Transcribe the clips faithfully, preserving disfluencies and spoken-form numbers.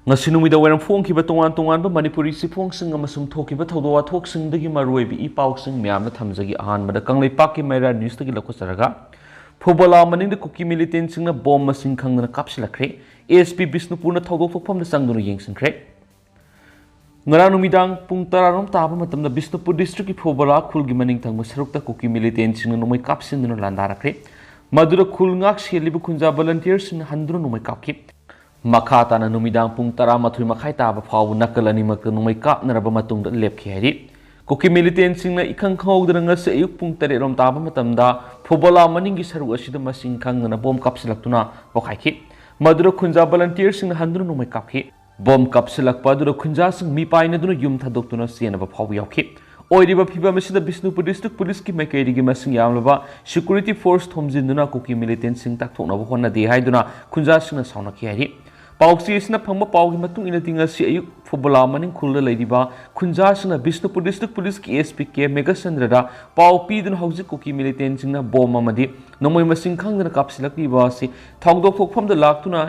ꯉꯁꯤ ꯅꯨꯃꯤꯗꯥꯡ ꯋꯥꯏꯔꯝ ꯐꯣꯡꯈꯤꯕ ꯇꯣꯉꯥꯟ ꯇꯣꯉꯥꯟꯕ ꯃꯅꯤꯄꯨꯔꯤ ꯆꯦꯐꯣꯡꯁꯤꯡ ꯑꯃꯁꯨꯡ ꯊꯣꯛꯈꯤꯕ ꯊꯧꯗꯣꯛ ꯋꯥꯊꯣꯛꯁꯤꯡꯗꯒꯤ ꯃꯔꯨꯑꯣꯏꯕ ꯏ ꯄꯥꯎꯁꯤꯡ ꯃꯌꯥꯝꯅ ꯊꯝꯖꯒꯦ꯫ ꯑꯍꯥꯟꯕꯗ ꯀꯪꯂꯩꯄꯥꯛꯀꯤ ꯃꯩꯔꯥ ꯅ꯭ꯌꯨꯁꯇꯒꯤ ꯂꯧꯈꯠꯆꯔꯒ, ꯐꯨꯕꯣꯂꯥ ꯃꯅꯤꯡꯗ ꯀꯨꯀꯤ ꯃꯤꯂꯤꯇꯦꯟꯁꯤꯡꯅ ꯕꯣꯝ ꯃꯁꯤꯡ ꯈꯪꯗꯅ ꯀꯥꯞꯁꯤꯜꯂꯛꯈ꯭ꯔꯦ꯫ ꯑꯦꯁ ꯄꯤ ꯕꯤꯁꯅꯨꯄꯨꯔꯅ ꯊꯧꯗꯣꯛ ꯊꯣꯛꯐꯝꯗ ꯆꯪꯗꯨꯅ ꯌꯦꯡꯁꯤꯟꯈ꯭ꯔꯦ꯫ ꯉꯔꯥꯡ ꯅꯨꯃꯤꯗꯥꯡ ꯄꯨꯡ ꯇꯔꯥꯔꯣꯝ ꯇꯥꯕ ꯃꯇꯝꯗ ꯕꯤꯁꯅꯨꯄꯨꯔ ꯗꯤꯁꯇ꯭ꯔꯤꯛꯀꯤ ꯐꯨꯕꯣꯂꯥ ꯈꯨꯜꯒꯤ ꯃꯅꯤꯡ ꯊꯪꯕ ꯁꯔꯨꯛꯇ ꯀꯨꯀꯤ ꯃꯤꯂꯤꯇꯦꯟꯁꯤꯡꯅ ꯅꯣꯡꯃꯩ ꯀꯥꯞꯁꯤꯟꯗꯨꯅ ꯂꯥꯟꯗꯥꯔꯛꯈ꯭ꯔꯦ꯫ ꯃꯗꯨꯗ ꯈꯨꯜ ꯉꯥꯛ ꯁꯦꯜꯂꯤꯕ ꯈꯨꯟꯖꯥ ꯚꯣꯂꯟꯇꯤꯌꯔꯁꯤꯡꯅ ꯍꯟꯗꯨꯅ ꯅꯣꯡꯃꯩ ꯀꯥꯞꯈꯤ꯫ ꯃꯈꯥ ꯇꯥꯅ ꯅꯨꯃꯤꯗꯥꯡ ꯄꯨꯡ ꯇꯔꯥꯃꯥꯊꯣꯏ ꯃꯈꯥꯏ ꯇꯥꯕ ꯐꯥꯎꯕ ꯅꯥꯀꯜ ꯑꯅꯤꯃꯛꯇ ꯅꯣꯡꯃꯩ ꯀꯥꯞꯅꯔꯕ ꯃꯇꯨꯡꯗ ꯂꯦꯞꯈꯤ ꯍꯥꯏꯔꯤ꯫ ꯀꯨꯀꯤ ꯃꯤꯂꯤꯇꯦꯟꯁꯤꯡꯅ ꯏꯈꯪ ꯈꯪꯍꯧꯗꯅ ꯉꯁꯤ ꯑꯌꯨꯛ ꯄꯨꯡ ꯇꯔꯦꯠ ꯔꯣꯝ ꯇꯥꯕ ꯃꯇꯝꯗ ꯐꯨꯕꯣꯂꯥ ꯃꯅꯤꯡꯒꯤ ꯁꯔꯨꯛ ꯑꯁꯤꯗ ꯃꯁꯤꯡ ꯈꯪꯗꯅ ꯕꯣꯝ ꯀꯥꯞꯁꯤꯜꯂꯛꯇꯨꯅ ꯄꯣꯈꯥꯏꯈꯤ꯫ ꯃꯗꯨꯗ ꯈꯨꯟꯖꯥ ꯚꯣꯂꯟꯇꯤꯌꯔꯁꯤꯡꯅ ꯍꯟꯗꯨꯅ ꯅꯣꯡꯃꯩ ꯀꯥꯞꯈꯤ꯫ ꯕꯣꯝ ꯀꯥꯞꯁꯤꯜꯂꯛꯄ ꯑꯗꯨꯗ ꯈꯨꯟꯖꯥꯁꯤꯡ ꯃꯤꯄꯥꯏꯅꯗꯨꯅ ꯌꯨꯝ ꯊꯥꯗꯣꯛꯇꯨꯅ ꯆꯦꯟꯅꯕ ꯐꯥꯎꯕ ꯌꯥꯎꯈꯤ꯫ ꯑꯣꯏꯔꯤꯕ ꯐꯤꯚꯝ ꯑꯁꯤꯗ ꯕꯤꯁꯅꯨꯄꯨꯔ ꯗꯤꯁꯇ꯭ꯔꯤꯛ ꯄꯨꯂꯤꯁꯀꯤ ꯃꯥꯏꯀꯩꯗꯒꯤ ꯃꯁꯤꯡ ꯌꯥꯝꯂꯕ ꯁꯦꯀ꯭ꯌꯨꯔꯤꯇꯤ ꯐꯣꯔꯁ ꯊꯣꯝꯖꯤꯟꯗꯨꯅ ꯀꯨꯀꯤ ꯃꯤꯂꯤꯇꯦꯟꯁꯤꯡ ꯇꯥꯛꯊꯣꯛꯅꯕ ꯍꯣꯠꯅꯗꯦ ꯍꯥꯏꯗꯨꯅ ꯈꯨꯟꯖꯥꯁꯤꯡꯅ ꯁꯥꯎꯅꯈꯤ ꯍꯥꯏꯔꯤ꯫ ꯄꯥꯎꯆꯦ ꯑꯁꯤꯅ ꯐꯪꯕ ꯄꯥꯎꯒꯤ ꯃꯇꯨꯡ ꯏꯟꯅꯗꯤ, ꯉꯁꯤ ꯑꯌꯨꯛ ꯐꯨꯕꯣꯂꯥ ꯃꯅꯤꯡ ꯈꯨꯜꯗ ꯂꯩꯔꯤꯕ ꯈꯨꯟꯖꯥꯁꯤꯡꯅ ꯕꯤꯁꯅꯨꯄꯨꯔ ꯗꯤꯁꯇ꯭ꯔꯤꯛ ꯄꯨꯂꯤꯁꯀꯤ ꯑꯦꯁ ꯄꯤ ꯀꯦ ꯃꯦꯘꯆꯟꯗ꯭ꯔꯗ ꯄꯥꯎ ꯄꯤꯗꯨꯅ ꯍꯧꯖꯤꯛ ꯀꯨꯀꯤ ꯃꯤꯂꯤꯇꯦꯟꯁꯤꯡꯅ ꯕꯣꯝ ꯑꯃꯗꯤ ꯅꯣꯡꯃꯩ ꯃꯁꯤꯡ ꯈꯪꯗꯅ ꯀꯥꯞꯁꯤꯜꯂꯛꯂꯤꯕ ꯑꯁꯤ ꯊꯧꯗꯣꯛ ꯊꯣꯛꯐꯝꯗ ꯂꯥꯛꯇꯨꯅ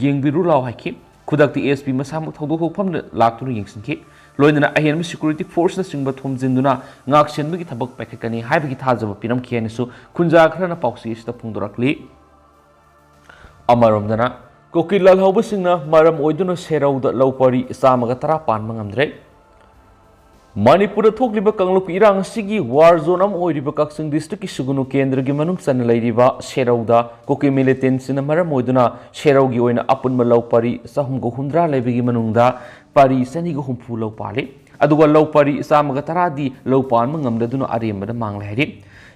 ꯌꯦꯡꯕꯤꯔꯨ ꯂꯥꯎ ꯍꯥꯏꯈꯤ꯫ ꯈꯨꯗꯛꯇ ꯑꯦꯁ ꯄꯤ ꯃꯁꯥꯃꯛ ꯊꯧꯗꯣꯛ ꯊꯣꯛꯐꯝꯗ ꯂꯥꯛꯇꯨꯅ ꯌꯦꯡꯁꯤꯟꯈꯤ꯫ ꯂꯣꯏꯅꯅ ꯑꯍꯦꯟꯕ ꯁꯦꯀ꯭ꯌꯨꯔꯤꯇꯤ ꯐꯣꯔꯁꯅꯆꯤꯡꯕ ꯊꯣꯝꯖꯤꯟꯗꯨꯅ ꯉꯥꯛꯁꯦꯟꯕꯒꯤ ꯊꯕꯛ ꯄꯥꯏꯈꯠꯀꯅꯤ ꯍꯥꯏꯕꯒꯤ ꯊꯥꯖꯕ ꯄꯤꯔꯝꯈꯤ ꯍꯥꯏꯅꯁꯨ ꯈꯨꯟꯖꯥ ꯈꯔꯅ ꯄꯥꯎꯆꯦ ꯑꯁꯤꯗ ꯐꯣꯡꯗꯣꯔꯛꯂꯤ꯫ ꯑꯃꯔꯣꯝꯗꯅ, ꯀꯨꯀꯤ ꯂꯥꯜꯍꯧꯕꯁꯤꯡꯅ ꯃꯔꯝ ꯑꯣꯏꯗꯨꯅ ꯁꯦꯔꯧꯗ ꯂꯧ ꯄꯔꯤ ꯆꯥꯝꯃꯒ ꯇꯔꯥ ꯄꯥꯟꯕ ꯉꯝꯗ꯭ꯔꯦ꯫ ꯃꯅꯤꯄꯨꯔꯗ ꯊꯣꯛꯂꯤꯕ ꯀꯥꯡꯂꯨꯞꯀꯤ ꯏꯔꯥꯡ ꯑꯁꯤꯒꯤ ꯋꯥꯔ ꯖꯣꯟ ꯑꯃ ꯑꯣꯏꯔꯤꯕ ꯀꯛꯆꯤꯡ ꯗꯤꯁꯇ꯭ꯔꯤꯛꯀꯤ ꯁꯨꯒꯨꯅꯨ ꯀꯦꯟꯗ꯭ꯔꯒꯤ ꯃꯅꯨꯡ ꯆꯟꯅ ꯂꯩꯔꯤꯕ ꯁꯦꯔꯧꯗ ꯀꯨꯀꯤ ꯃꯤꯂꯤꯇꯦꯟꯁꯤꯡꯅ ꯃꯔꯝ ꯑꯣꯏꯗꯨꯅ ꯁꯦꯔꯧꯒꯤ ꯑꯣꯏꯅ ꯑꯄꯨꯟꯕ ꯂꯧ ꯄꯔꯤ ꯆꯍꯨꯝꯒ ꯍꯨꯝꯗ꯭ꯔꯥ ꯂꯩꯕꯒꯤ ꯃꯅꯨꯡꯗ ꯄꯔꯤ ꯆꯅꯤꯒ ꯍꯨꯝꯐꯨ ꯂꯧ ꯄꯥꯜꯂꯤ꯫ ꯑꯗꯨꯒ ꯂꯧ ꯄꯔꯤ ꯆꯥꯝꯃꯒ ꯇꯔꯥꯗꯤ ꯂꯧ ꯄꯥꯟꯕ ꯉꯝꯗꯗꯨꯅ ꯑꯔꯦꯝꯕꯗ ꯃꯥꯡꯂꯦ ꯍꯥꯏꯔꯤ꯫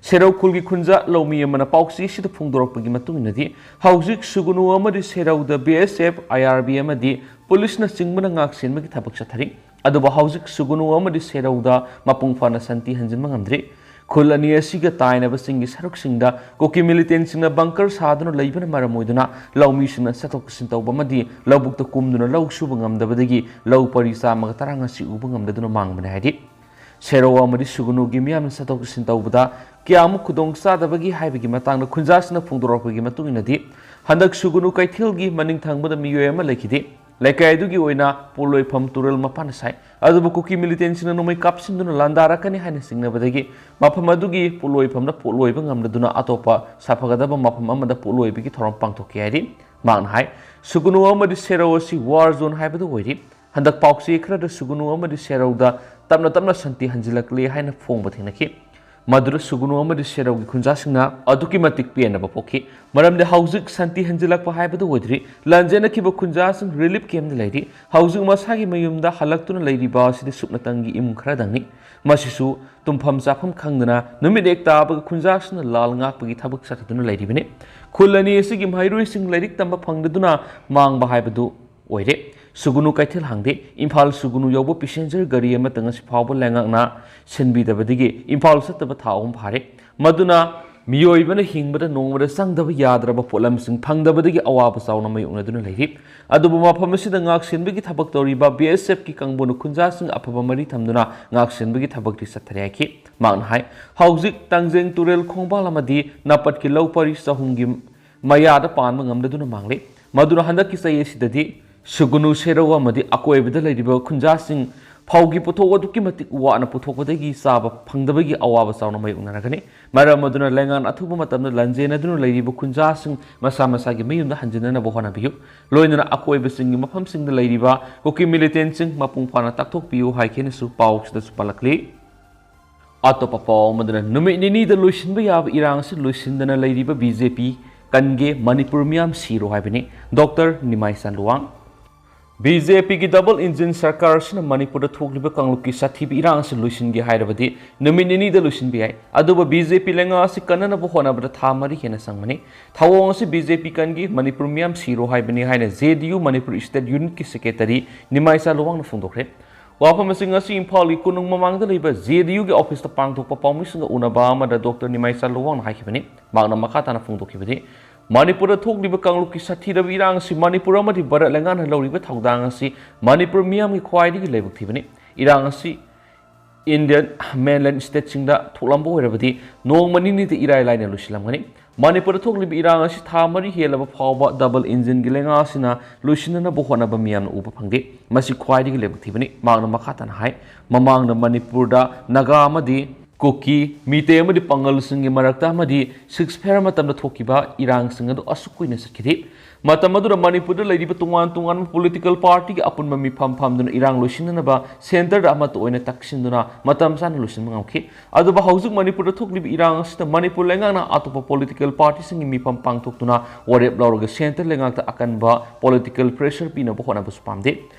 ꯁꯦꯔꯧ ꯈꯨꯜꯒꯤ ꯈꯨꯟꯖꯥ ꯂꯧꯃꯤ ꯑꯃꯅ ꯄꯥꯎꯆꯦ ꯑꯁꯤꯗ ꯐꯣꯡꯗꯣꯔꯛꯄꯒꯤ ꯃꯇꯨꯡ ꯏꯟꯅꯗꯤ, ꯍꯧꯖꯤꯛ ꯁꯨꯒꯨꯅꯨ ꯑꯃꯗꯤ ꯁꯦꯔꯧꯗ ꯕꯤ ꯑꯦꯁ ꯑꯦꯐ, ꯑꯥꯏ ꯑꯥꯔ ꯕꯤ ꯑꯃꯗꯤ ꯄꯨꯂꯤꯁꯅꯆꯤꯡꯕꯅ ꯉꯥꯛ ꯁꯦꯟꯕꯒꯤ ꯊꯕꯛ ꯆꯠꯊꯔꯤ꯫ ꯑꯗꯨꯕꯨ ꯍꯧꯖꯤꯛ ꯁꯨꯒꯨꯅꯨ ꯑꯃꯗꯤ ꯁꯦꯔꯧꯗ ꯃꯄꯨꯡ ꯐꯥꯅ ꯁꯥꯟꯇꯤ ꯍꯟꯖꯤꯟꯕ ꯉꯝꯗ꯭ꯔꯤ꯫ ꯈꯨꯜ ꯑꯅꯤ ꯑꯁꯤꯒ ꯇꯥꯏꯅꯕꯁꯤꯡꯒꯤ ꯁꯔꯨꯛꯁꯤꯡꯗ ꯀꯨꯀꯤ ꯃꯤꯂꯤꯇꯦꯟꯁꯤꯡꯅ ꯕꯪꯀꯔ ꯁꯥꯗꯨꯅ ꯂꯩꯕꯅ ꯃꯔꯝ ꯑꯣꯏꯗꯨꯅ ꯂꯧꯃꯤꯁꯤꯡꯅ ꯆꯠꯊꯣꯛ ꯆꯠꯁꯤꯟ ꯇꯧꯕ ꯑꯃꯗꯤ ꯂꯧꯕꯨꯛꯇ ꯀꯨꯝꯗꯨꯅ ꯂꯧ ꯁꯨꯕ ꯉꯝꯗꯕꯗꯒꯤ ꯂꯧ ꯄꯔꯤ ꯆꯥꯝꯃꯒ ꯇꯔꯥ ꯉꯁꯤ ꯎꯕ ꯉꯝꯗꯗꯨꯅ ꯃꯥꯡꯕꯅꯤ ꯍꯥꯏꯔꯤ꯫ ꯁꯦꯔꯧ ꯑꯃꯗꯤ ꯁꯨꯒꯨꯅꯨꯒꯤ ꯃꯤꯌꯥꯝꯅ ꯆꯠꯊꯣꯛ ꯆꯠꯁꯤꯟ ꯇꯧꯕꯗ ꯀꯌꯥꯃꯨꯛ ꯈꯨꯗꯣꯡ ꯆꯥꯗꯕꯒꯦ ꯍꯥꯏꯕꯒꯤ ꯃꯇꯥꯡꯗ ꯈꯨꯟꯖꯥꯁꯤꯡꯅ ꯐꯣꯡꯗꯣꯔꯛꯄꯒꯤ ꯃꯇꯨꯡ ꯏꯟꯅꯗꯤ, ꯍꯟꯗꯛ ꯁꯨꯒꯨꯅꯨ ꯀꯩꯊꯦꯜꯒꯤ ꯃꯅꯤꯡ ꯊꯪꯕꯗ ꯃꯤꯑꯣꯏ ꯑꯃ ꯂꯩꯈꯤꯗꯦ꯫ ꯂꯩꯀꯥꯏ ꯑꯗꯨꯒꯤ ꯑꯣꯏꯅ ꯄꯣꯠꯂꯣꯏꯐꯝ ꯇꯨꯔꯦꯜ ꯃꯄꯥꯟꯗ ꯁꯥꯏ꯫ ꯑꯗꯨꯕꯨ ꯀꯨꯀꯤ militantꯁꯤꯡꯅ ꯅꯣꯡꯃꯩ ꯀꯥꯞꯁꯤꯟꯗꯨꯅ ꯂꯥꯟꯗꯥꯔꯛꯀꯅꯤ ꯍꯥꯏꯅ ꯆꯤꯡꯅꯕꯗꯒꯤ ꯃꯐꯝ ꯑꯗꯨꯒꯤ ꯄꯣꯠꯂꯣꯏꯐꯝꯗ ꯄꯣꯠꯂꯣꯏꯕ ꯉꯝꯂꯗꯨꯅ ꯑꯇꯣꯞꯄ ꯁꯥꯐꯒꯗꯕ ꯃꯐꯝ ꯑꯃꯗ ꯄꯣꯠꯂꯣꯏꯕꯒꯤ ꯊꯧꯔꯝ ꯄꯥꯡꯊꯣꯛꯈꯤ ꯍꯥꯏꯔꯤ꯫ ꯃꯍꯥꯛꯅ ꯍꯥꯏ, ꯁꯨꯒꯨꯅꯨ ꯑꯃꯗꯤ ꯁꯦꯔꯧ ꯑꯁꯤ war zone ꯍꯥꯏꯕꯗꯨ ꯑꯣꯏꯔꯤ꯫ ꯍꯟꯗꯛ ꯄꯥꯎꯆꯦ ꯈꯔꯗ ꯁꯨꯒꯨꯅꯨ ꯑꯃꯗꯤ ꯁꯦꯔꯧꯗ ꯇꯞꯅ ꯇꯞꯅ ꯁꯥꯟꯇꯤ ꯍꯟꯖꯤꯜꯂꯛꯂꯦ ꯍꯥꯏꯅ ꯐꯣꯡꯕ ꯊꯦꯡꯅꯈꯤ꯫ ꯃꯗꯨꯗ ꯁꯨꯒꯨꯅꯨ ꯑꯃꯗꯤ ꯁꯦꯔꯧꯒꯤ ꯈꯨꯟꯖꯥꯁꯤꯡꯅ ꯑꯗꯨꯛꯀꯤ ꯃꯇꯤꯛ ꯄꯦꯟꯅꯕ ꯄꯣꯛꯈꯤ꯫ ꯃꯔꯝꯗꯤ ꯍꯧꯖꯤꯛ ꯁꯥꯟꯇꯤ ꯍꯟꯖꯤꯜꯂꯛꯄ ꯍꯥꯏꯕꯗꯨ ꯑꯣꯏꯗ꯭ꯔꯤ꯫ ꯂꯥꯟꯖꯦꯟꯅꯈꯤꯕ ꯈꯨꯟꯖꯥꯁꯤꯡ relief campꯗ ꯂꯩꯔꯤ꯫ ꯍꯧꯖꯤꯛ ꯃꯁꯥꯒꯤ ꯃꯌꯨꯝꯗ ꯍꯜꯂꯛꯇꯨꯅ ꯂꯩꯔꯤꯕ ꯑꯁꯤꯗꯤ ꯁꯨꯞꯅꯇꯪꯒꯤ ꯏꯃꯨꯡ ꯈꯔꯗꯪꯅꯤ꯫ ꯃꯁꯤꯁꯨ ꯇꯨꯝꯐꯝ ꯆꯥꯐꯝ ꯈꯪꯗꯅ ꯅꯨꯃꯤꯠ ꯍꯦꯛ ꯇꯥꯕꯒ ꯈꯨꯟꯖꯥꯁꯤꯡꯅ ꯂꯥꯜ ꯉꯥꯛꯄꯒꯤ ꯊꯕꯛ ꯆꯠꯊꯗꯨꯅ ꯂꯩꯔꯤꯕꯅꯤ꯫ ꯈꯨꯜ ꯑꯅꯤ ꯑꯁꯤꯒꯤ ꯃꯍꯩꯔꯣꯏꯁꯤꯡ ꯂꯥꯏꯔꯤꯛ ꯇꯝꯕ ꯐꯪꯗꯗꯨꯅ ꯃꯥꯡꯕ ꯍꯥꯏꯕꯗꯨ ꯑꯣꯏꯔꯦ꯫ ꯁꯨꯒꯨꯅꯨ ꯀꯩꯊꯦꯜ ꯍꯥꯡꯗꯦ꯫ ꯏꯝꯐꯥꯜ ꯁꯨꯒꯨꯅꯨ ꯌꯧꯕ passenger ꯒꯥꯔꯤ ꯑꯃꯇ ꯉꯁꯤ ꯐꯥꯎꯕ ꯂꯩꯉꯥꯛꯅ ꯁꯤꯟꯕꯤꯗꯕꯗꯒꯤ ꯏꯝꯐꯥꯜ ꯆꯠꯇꯕ ꯊꯥ ꯑꯍꯨꯝ ꯐꯥꯔꯦ꯫ ꯃꯗꯨꯅ ꯃꯤꯑꯣꯏꯕꯅ ꯍꯤꯡꯕꯗ ꯅꯣꯡꯃꯗ ꯆꯪꯗꯕ ꯌꯥꯗ꯭ꯔꯕ ꯄꯣꯠꯂꯝꯁꯤꯡ ꯐꯪꯗꯕꯗꯒꯤ ꯑꯋꯥꯕ ꯆꯥꯎꯅ ꯃꯥꯌꯣꯛꯅꯗꯨꯅ ꯂꯩꯔꯤ꯫ ꯑꯗꯨꯕꯨ ꯃꯐꯝ ꯑꯁꯤꯗ ꯉꯥꯛꯁꯦꯟꯕꯒꯤ ꯊꯕꯛ ꯇꯧꯔꯤꯕ BSFꯀꯤ ꯀꯥꯡꯕꯨꯅ ꯈꯨꯟꯖꯥꯁꯤꯡ ꯑꯐꯕ ꯃꯔꯤ ꯊꯝꯗꯨꯅ ꯉꯥꯛꯁꯦꯟꯕꯒꯤ ꯊꯕꯛꯇꯤ ꯆꯠꯊꯔꯦ ꯍꯥꯏꯈꯤ꯫ ꯃꯍꯥꯛꯅ ꯍꯥꯏ, ꯍꯧꯖꯤꯛ ꯇꯥꯡꯖꯦꯡ ꯇꯨꯔꯦꯜ ꯈꯣꯡꯕꯥꯜ ꯑꯃꯗꯤ ꯅꯥꯄꯠꯀꯤ ꯂꯧ ꯄꯔꯤ ꯆꯍꯨꯝꯒꯤ ꯃꯌꯥꯗ ꯄꯥꯟꯕ ꯉꯝꯂꯗꯨꯅ ꯃꯥꯡꯂꯤ꯫ ꯃꯗꯨꯅ ꯍꯟꯗꯛꯀꯤ ꯆꯍꯤ ꯑꯁꯤꯗꯗꯤ ꯁꯨꯒꯨꯅꯨ ꯁꯦꯔꯧ ꯑꯃꯗꯤ ꯑꯀꯣꯏꯕꯗ ꯂꯩꯔꯤꯕ ꯈꯨꯟꯖꯥꯁꯤꯡ ꯐꯧꯒꯤ ꯄꯣꯠꯊꯣꯛ ꯑꯗꯨꯛꯀꯤ ꯃꯇꯤꯛ ꯋꯥꯅ ꯄꯨꯊꯣꯛꯄꯗꯒꯤ ꯆꯥꯕ ꯐꯪꯗꯕꯒꯤ ꯑꯋꯥꯕ ꯆꯥꯎꯅ ꯃꯥꯌꯣꯛꯅꯔꯒꯅꯤ꯫ ꯃꯔꯝ ꯑꯗꯨꯅ ꯂꯩꯉꯥꯛꯅ ꯑꯊꯨꯕ ꯃꯇꯝꯗ ꯂꯥꯟꯖꯦꯟꯅꯗꯨꯅ ꯂꯩꯔꯤꯕ ꯈꯨꯟꯖꯥꯁꯤꯡ ꯃꯁꯥ ꯃꯁꯥꯒꯤ ꯃꯌꯨꯝꯗ ꯍꯟꯖꯤꯟꯅꯅꯕ ꯍꯣꯠꯅꯕꯤꯌꯨ꯫ ꯂꯣꯏꯅꯅ ꯑꯀꯣꯏꯕꯁꯤꯡꯒꯤ ꯃꯐꯝꯁꯤꯡꯗ ꯂꯩꯔꯤꯕ ꯀꯨꯀꯤ militantꯁꯤꯡ ꯃꯄꯨꯡ ꯐꯥꯅ ꯇꯥꯛꯊꯣꯛꯄꯤꯌꯨ ꯍꯥꯏꯈꯤꯅꯁꯨ ꯄꯥꯎꯁꯤꯗꯁꯨ ꯄꯜꯂꯛꯂꯤ꯫ ꯑꯇꯣꯞꯄ ꯄꯥꯎ ꯑꯃꯗꯅ ꯅꯨꯃꯤꯠ ꯅꯤꯅꯤꯗ ꯂꯣꯏꯁꯤꯟꯕ ꯌꯥꯕ ꯏꯔꯥꯡ ꯑꯁꯤ ꯂꯣꯏꯁꯤꯟꯗꯅ ꯂꯩꯔꯤꯕ BJP ꯀꯟꯒꯦ, ꯃꯅꯤꯄꯨꯔ ꯃꯤꯌꯥꯝ ꯁꯤꯔꯣ ꯍꯥꯏꯕꯅꯤ ꯗꯣꯛꯇꯔ ꯅꯤꯃꯥꯏꯆꯥ ꯂꯨꯋꯥꯡ꯫ BJPꯒꯤ double engine ꯁꯔꯀꯥꯔ ꯑꯁꯤꯅ ꯃꯅꯤꯄꯨꯔꯗ ꯊꯣꯛꯂꯤꯕ ꯀꯥꯡꯂꯨꯞꯀꯤ ꯁꯥꯊꯤꯕ ꯏꯔꯥꯡ ꯑꯁꯤ ꯂꯣꯏꯁꯤꯟꯒꯦ ꯍꯥꯏꯔꯕꯗꯤ ꯅꯨꯃꯤꯠ ꯅꯤꯅꯤꯗ ꯂꯣꯏꯁꯤꯟꯕ ꯌꯥꯏ꯫ ꯑꯗꯨꯕꯨ BJP ꯂꯩꯉꯥꯛ ꯑꯁꯤ ꯀꯟꯅꯅꯕ ꯍꯣꯠꯅꯕꯗ ꯊꯥ ꯃꯔꯤ ꯍꯦꯟꯅ ꯆꯪꯒꯅꯤ꯫ ꯊꯧꯑꯣꯡ ꯑꯁꯤ BJP ꯀꯟꯒꯦ, ꯃꯅꯤꯄꯨꯔ ꯃꯤꯌꯥꯝ ꯁꯤꯔꯣ ꯍꯥꯏꯕꯅꯤ ꯍꯥꯏꯅ JDU ꯃꯅꯤꯄꯨꯔ state unitꯀꯤ secretary ꯅꯤꯃꯥꯏꯆꯥ ꯂꯨꯋꯥꯡꯅ ꯐꯣꯡꯗꯣꯛꯈ꯭ꯔꯦ꯫ ꯋꯥꯐꯝ ꯑꯁꯤ ꯉꯁꯤ ꯏꯝꯐꯥꯜꯒꯤ ꯀꯣꯅꯨꯡ ꯃꯃꯥꯡꯗ ꯂꯩꯕ JDUꯒꯤ officeꯇ ꯄꯥꯡꯊꯣꯛꯄ ꯄꯥꯎꯃꯤꯁꯤꯡꯒ ꯎꯅꯕ ꯑꯃꯗ ꯗꯣꯛꯇꯔ ꯅꯤꯃꯥꯏꯆꯥ ꯂꯨꯋꯥꯡꯅ ꯍꯥꯏꯈꯤꯕꯅꯤ꯫ ꯃꯍꯥꯛꯅ ꯃꯈꯥ ꯇꯥꯅ ꯐꯣꯡꯗꯣꯛꯈꯤꯕꯗꯤ, ꯃꯅꯤꯄꯨꯔꯗ ꯊꯣꯛꯂꯤꯕ ꯀꯥꯡꯂꯨꯞꯀꯤ ꯁꯥꯊꯤꯔꯕ ꯏꯔꯥꯡ ꯑꯁꯤ ꯃꯅꯤꯄꯨꯔ ꯑꯃꯗꯤ ꯚꯥꯔꯠ ꯂꯩꯉꯥꯛꯅ ꯂꯧꯔꯤꯕ ꯊꯧꯗꯥꯡ ꯑꯁꯤ ꯃꯅꯤꯄꯨꯔ ꯃꯤꯌꯥꯝꯒꯤ ꯈ꯭ꯋꯥꯏꯗꯒꯤ ꯂꯥꯏꯕꯛ ꯊꯤꯕꯅꯤ꯫ ꯏꯔꯥꯡ ꯑꯁꯤ Indian mainland stateꯁꯤꯡꯗ ꯊꯣꯛꯂꯝꯕ ꯑꯣꯏꯔꯕꯗꯤ ꯅꯣꯡꯃ ꯅꯤꯅꯤꯗ ꯏꯔꯥꯏ ꯂꯥꯏꯅ ꯂꯣꯏꯁꯤꯜꯂꯝꯒꯅꯤ꯫ ꯃꯅꯤꯄꯨꯔꯗ ꯊꯣꯛꯂꯤꯕ ꯏꯔꯥꯡ ꯑꯁꯤ ꯊꯥ ꯃꯔꯤ ꯍꯦꯜꯂꯕ ꯐꯥꯎꯕ ꯗꯕꯜ ꯏꯟꯖꯤꯟꯒꯤ ꯂꯩꯉꯥꯛ ꯑꯁꯤꯅ ꯂꯣꯏꯁꯤꯟꯅꯅꯕ ꯍꯣꯠꯅꯕ ꯃꯤꯌꯥꯝꯅ ꯎꯕ ꯐꯪꯗꯦ꯫ ꯃꯁꯤ ꯈ꯭ꯋꯥꯏꯗꯒꯤ ꯂꯥꯏꯕꯛ ꯊꯤꯕꯅꯤ꯫ ꯃꯍꯥꯛꯅ ꯃꯈꯥ ꯇꯥꯅ ꯍꯥꯏ, ꯃꯃꯥꯡꯗ ꯃꯅꯤꯄꯨꯔꯗ ꯅꯥꯒꯥ ꯑꯃꯗꯤ ꯀꯨꯀꯤ, ꯃꯤꯇꯩ ꯑꯃꯗꯤ ꯄꯥꯉꯜꯁꯤꯡꯒꯤ ꯃꯔꯛꯇ ꯑꯃꯗꯤ ꯁꯤꯛꯁ ꯐꯦꯌꯔ ꯃꯇꯝꯗ ꯊꯣꯛꯈꯤꯕ ꯏꯔꯥꯡꯁꯤꯡ ꯑꯗꯨ ꯑꯁꯨꯛ ꯀꯨꯏꯅ ꯆꯠꯈꯤꯗꯦ꯫ ꯃꯇꯝ ꯑꯗꯨꯗ ꯃꯅꯤꯄꯨꯔꯗ ꯂꯩꯔꯤꯕ ꯇꯣꯉꯥꯟ ꯇꯣꯉꯥꯟꯕ ꯄꯣꯂꯤꯇꯤꯀꯦꯜ ꯄꯥꯔꯇꯤꯒꯤ ꯑꯄꯨꯟꯕ ꯃꯤꯐꯝ ꯐꯝꯗꯨꯅ ꯏꯔꯥꯡ ꯂꯣꯏꯁꯤꯟꯅꯅꯕ ꯁꯦꯟꯇꯔꯗ ꯑꯃꯠꯇ ꯑꯣꯏꯅ ꯇꯛꯁꯤꯟꯗꯨꯅ ꯃꯇꯝ ꯆꯥꯅ ꯂꯣꯏꯁꯤꯟꯕ ꯉꯝꯈꯤ꯫ ꯑꯗꯨꯕꯨ ꯍꯧꯖꯤꯛ ꯃꯅꯤꯄꯨꯔꯗ ꯊꯣꯛꯂꯤꯕ ꯏꯔꯥꯡ ꯑꯁꯤꯗ ꯃꯅꯤꯄꯨꯔ ꯂꯩꯉꯥꯛꯅ ꯑꯇꯣꯞꯄ ꯄꯣꯂꯤꯇꯤꯀꯦꯜ ꯄꯥꯔꯇꯤꯁꯤꯡꯒꯤ ꯃꯤꯐꯝ ꯄꯥꯡꯊꯣꯛꯇꯨꯅ ꯋꯥꯔꯦꯞ ꯂꯧꯔꯒ ꯁꯦꯟꯇꯔ ꯂꯩꯉꯥꯛꯇ ꯑꯀꯟꯕ ꯄꯣꯂꯤꯇꯤꯀꯦꯜ ꯄ꯭ꯔꯦꯁꯔ ꯄꯤꯅꯕ ꯍꯣꯠꯅꯕꯁꯨ ꯄꯥꯝꯗꯦ꯫